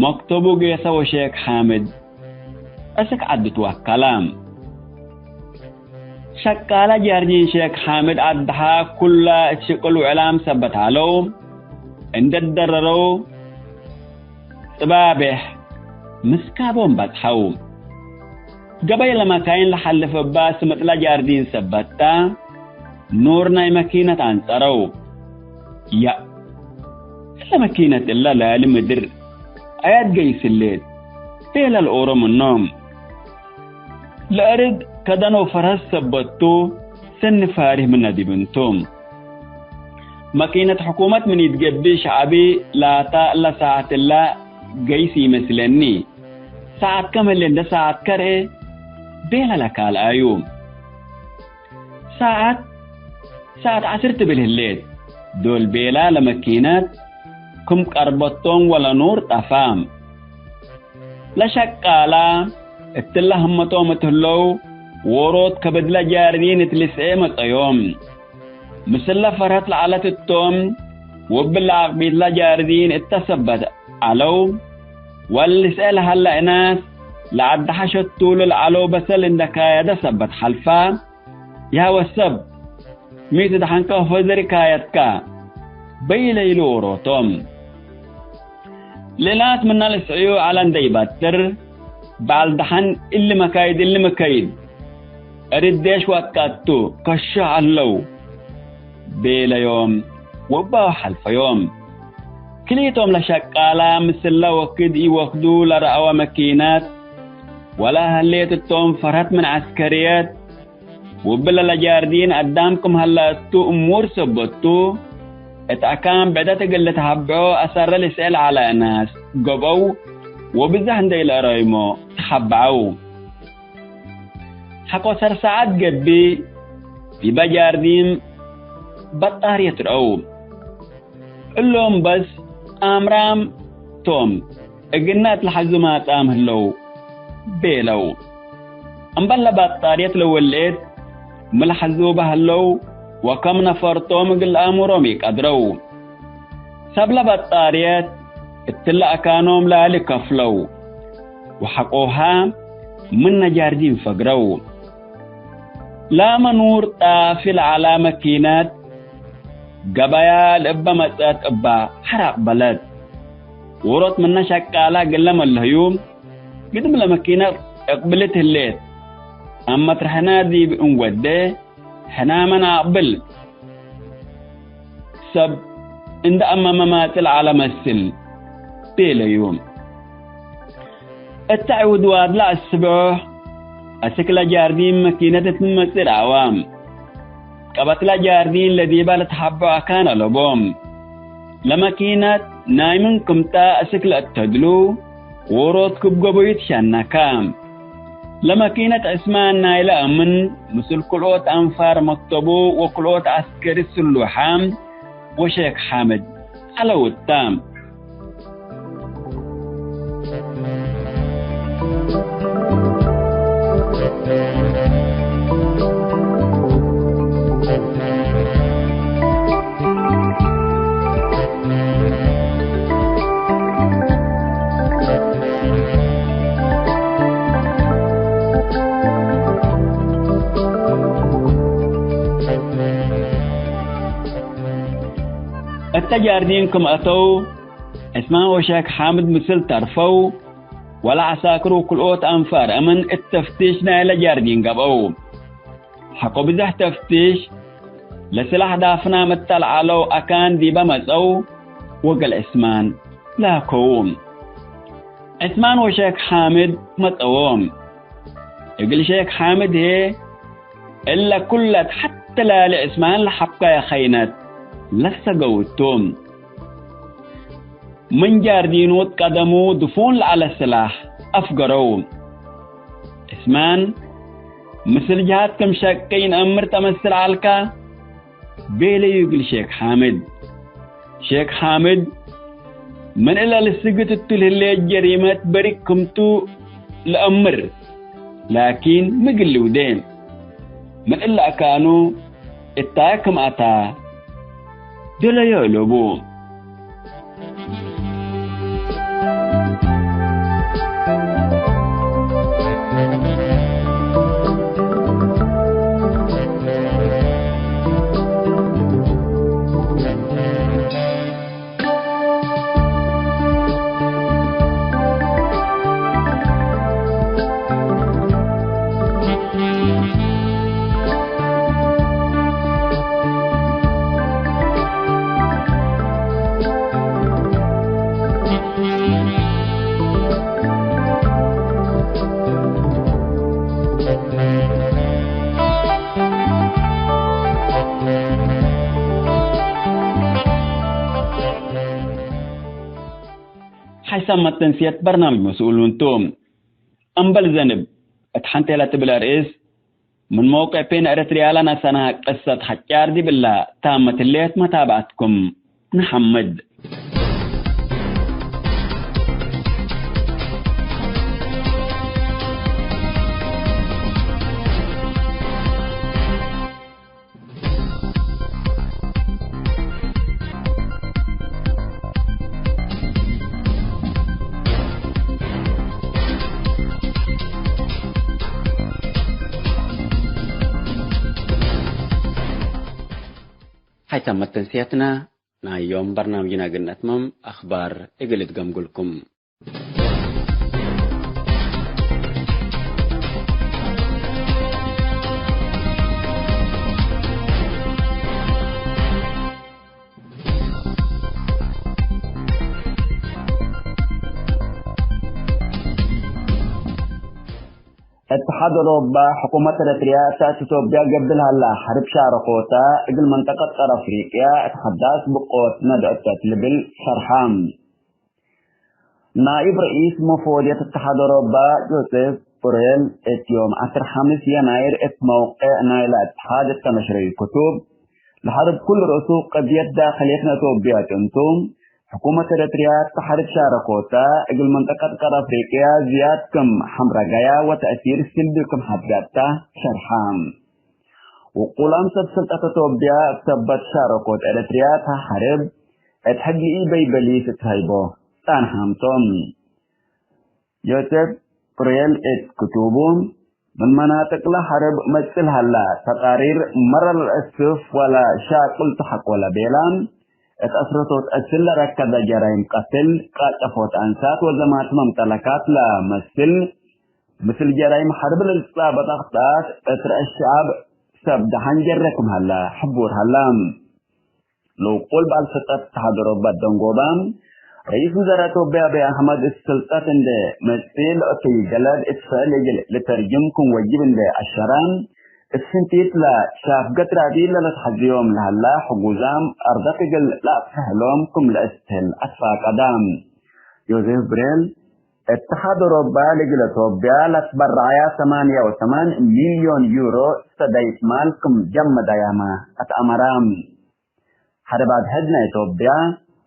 መክተቡ ጌሰ ወሼክ ሓምድ አስክ ዐዱ ትወከለ። ሸቃለ ጃርዲን ሼክ ሓምድ አድሐ ኩለ እት ሽቅል ውዕላም ሰበት ዐለው። እንዴ ደረረው ጽባቤሕ ምስካቦም በጽሐው። ገበይ ለመካይን ለሐልፍ እባ ስምጥ ለጃርዲን ሰበት ተ፣ ኑር ናይ መኪነት አንጸረው። ያ፣ እለ መኪነት እለ ላሊ ምድር አያት ገይስ ህሌት፣ ቤለ ለኦሮ ምኖም። ለአርድ ከደን ወፈረስ ሰበት ቱ፣ ሰኒ ፋሪህ ምነ ዲብ እንቱ። መኪነት ሕኩመት ምን ኢትገብእ ሸዐቢ ላታ እለ ሳዐት እለ ገይስ ኢመስለኒ። ሳዐት ከም ህሌ እንዴ ሳዐት ከርኤ፣ ቤለ ለካልአዩ። ሳዐት፣ ሳዐት ዐስር ትብል ህሌት። ዶል ቤላ ለመኪነት ክም ቀርበቶም ወለኑር ጠፋ። ለሸቃላ እትለ ህመቶም እት ህለው ዎሮት ከብድለ ጃርዲን እት ልስዔ መጸዮም። ምስለ ፈርሀት ለዐለት እቶም፣ ወእብለ አቅቢትለ ጃርዲን እተ ሰበት ዐለው። ወልስዔ ለሀለ እናስ ለዐድ ሐሸቱሉ ለዐለው በሰል እንዴ ካየደ ሰበት ሐልፋ። ያ ወሰብ፣ ሚ ትደሐንከ ወፈዘሪ ካየትከ? በይለ ኢሉ ዎሮቶም። ሌላት ምነ ልስዕዩ ዐለ እንዴ ኢበጥር፣ በዐል ደሐን እሊ መካይድ እሊ መከይድ፣ እርድ ዴሽ ወአትቀቱ ከሾሕ ዐለው፣ ቤለዮም ወእባሁ ሐልፈዮም። ክልኢቶም ለሸቃላ ምስለ ወክድ ኢወክዱ ለረአወ መኪነት፣ ወለ ህሌት እቶም ፈርሀት ምን ዐስከርየት፣ ወብለ ለጃርዲን አዳም ክም ሀለ እቱ እሙር ሰበት ቱ፣ እት አካን ብዕደት እግል ልትሀብዖ አሰረ ልስኤል ዐለ እናስ ገብአው ወብዘሕ እንዴ ኢለአረይሞ ተሀበዐው። ሐቆ ሰር ሳዐት ገብእ፣ ዲበ ጃርዲን በጣርየት ረአው። እሎም በስ አምራም ቶም፣ እግልነ እት ለሐዙ ማጻም ህለው ቤለው። እምበል ለበጣርየት ለወልኤት ሚ ለሐዙ በህለው ወከም ነፈር ቶም እግል ለአምሮም ኢቀድረው። ሰብለ በጣርየት እትለ አካኖም ላሊ ከፍለው ወሐቆሃ ምነ ጃርዲን ፈግረው። ላመ ኑር ጣፊ ለዐላ መኪነት ገበያ ለእበ መጽአት እባ ሐር አቅበለት። ዎሮት ምነ ሸቃላ እግለ መለህዩ፣ ግድም ለመኪነት እቅብልት ህሌት። አመት ርሕና ዲብ እንወዴ፣ ሕናመ ነአቅብል። ሰብ እንደ አመመ ማጽእ ለዐለ መስል ቤለዩ። እተ ዕውድዋድለ አስብዖ፣ አስክ ለጃርዲን መኪነት እት መጽእ ረአዋ። ቀበትለ ጃርዲን ለዲበ ለተሐበዖ አካን አለቦም። ለመኪነት ናይ ምን ክምታ አስክ ለአተድሉ፣ ዎሮት ክብ ገበዩ ትሸነካ። ለመኪነት ዕስማን ናይለ አምን ምስል ክልኦት አንፋር መክተቡ ወክልኦት ዐስከሪ ስሉሓ ወሼክ ሓምድ ዐለው እተ። እተ ጃርዲን ክም አተው፣ ዕስማን ወሼክ ሓምድ ምስል ተርፈው፣ ወለዐሳክር ወክልኦት አንፋር አምን እት ተፍቲሽ ናይለ ጃርዲን ገብአው። ሐቆ ብዘሕ ተፍቲሽ፣ ለስላሕ ዳፍናም እተ ለዐለው አካን ዲበ መጸው ወእግል ዕስማን ላከዉ። ዕስማን ወሼክ ሓምድ መጸዎም። እግል ሼክ ሓምድ ህዬ፣ እለ ኩለት ሐቴ ላሊ ዕስማን ለሐብካየ ኸይነት ለሰገው እቱ። ምን ጃርዲኑ እት ቀደሙ ድፉን ለዐለ ስላሕ አፍገረው። ዕስማን፣ ምስል ጅሃት ክም ሸቄ ኢነአምር ተመስል ዐልካ? ቤለዩ እግል ሼክ ሓምድ። ሼክ ሓምድ፣ ምን እለ ልስግት እቱ ለህሌት ጀሪመት በሪቅ ክምቱ ለአምር፣ ላኪን ምግል ልውዴ፣ ምን እለ አካኑ እታይ ክም አታ ደለዮ እሎቡ። ሓይሳም መተንስየት በርናምጅ መስኡሉን ቱ። እምበል ዘንብ፣ እት ሐንቴ ለትብል አርእስ፣ ምን መውቅዕ ፔን ኤረትርያ ለነሰነሐ ቅሰት ሐጫር ዲብላ ታመት ህሌት መታብዐትኩም። ነሐምድ። ሐይሳም መተንስያትና ናይ ዮም በርናምጅና እግል ነትመም አኽባር እግል እትገምጉልኩም። እትሓድ አውሮባ ሕኩመት ኤረትርያ እት ኢትዮጵያ ገብእ ለሀላ ሐርብ ሻረኮተ እግል መንጠቀት ቀር አፍሪቅያ እት ሐዳስ ብቆት ነድዕተት ልብል ሸርሐ። ናኢብ ረኢስ መፎድየት እትሓድ አውሮባ ጆሴፍ ቦሬል እት ዮም ዐስር ሐምስ የናይር እት መውቅዕ ናይለ እትሓድ እተ ነሽረዩ ክቱብ፣ ለሐርብ ኩሉ ርእሱ ቀድየት ዳክልየት ነኢትዮጵያ እቱ፣ ሕኩመት ኤረትርያ እተ ሐርብ ሻረኮተ እግል መንጠቀት ቀር አፍሪቅያ ዝያድ ክም ሐምረገያ ወተእሲር ስልቢ ክም ሐድጋታ ሸርሐ። ውቁላም ሰብ ስልጠት ኢትዮጵያ እብ ሰበት ሻረኮት ኤረትርያ እተ ሐርብ እት ሕድ ለኢበይበሊት እት ሀይቦ ጸንሐም ቶም። ዮሴፍ ፕሬል እት ክቱቡ፣ ምን መናጥቅ ለሐርብ መጽእ ለሀላ ተቃሪር መረ ለለአስፍ ወለ ሻቅል ተሐቆ ለቤላ፣ እት አስረቶት አስል ለረከበ ጀራይም ቀትል፣ ቃጨፎት አንሳት ወዘማት መምጠለካት ለመስል፣ ምስል ጀራይም ሐርብ ለልትጻበጥ አክጣት እት ረአስ ሸዐብ ሰብ ደሐን ጀረ ክም ሀላ ሕቡር ሀላ። ለውቁል በዐል ሰልጠት እትሓድ አውሮባ ደንጎባ፣ ረኢስ ውዘራእ ኢትዮጵያ አብይ አሕመድ እት ስልጠት እንዴ መጽእ ለአተዩ ገለድ እት ፍዕል እግል ልተርጅም ክም ወጅብ እንዴ አሸረ፣ እት ፍንቲት ለሻፍገት ራዲ ለለትሐዝዮም ለሀላ ሕጉዛም አርደት እግል ለአፍርሕ እሎም ክም ለአስትህል አትፋቀደ። ዮሴፍ ብሬል፣ እትሓድ አውሮባ ለእግል ኢትዮጵያ ለትበረዐያ ሰማንያ ወሰማን ሚልዮን ዩሮ ሰዳይት ማል ክም ጀመዳያመ አትአመረ። ሐርብ አድሕድ ናይ ኢትዮጵያ፣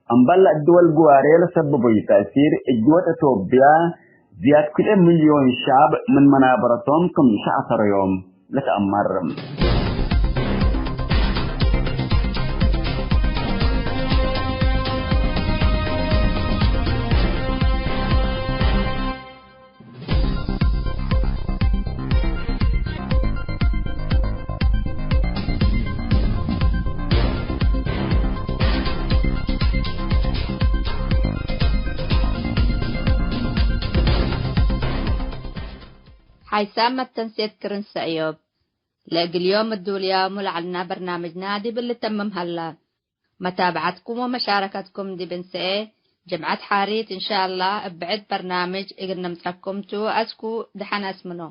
እምበል ለእድወል ግዋሬ ለሰብቡይ ተእሲር፣ እጅወት ኢትዮጵያ ዝያድ ክልኤ ሚልዮን ሸዐብ ምን መናበረቶም ክም ሸዐተረዮም ልትአመር። ሓይሳም መተንሴት ክርን ሰእዮብ። ለእግል ዮም እዱልያሙ ለዐልና በርናምጅና ዲብ ልተምም ሀላ። መታብዐትኩም ወመሻረከትኩም ዲብ እንሰኤ ጅምዐት ሓሪት እንሻአላህ እብ ብዕድ በርናምጅ እግል ነምጸኩም ቱ። አስኩ ደሐን አስምኖ።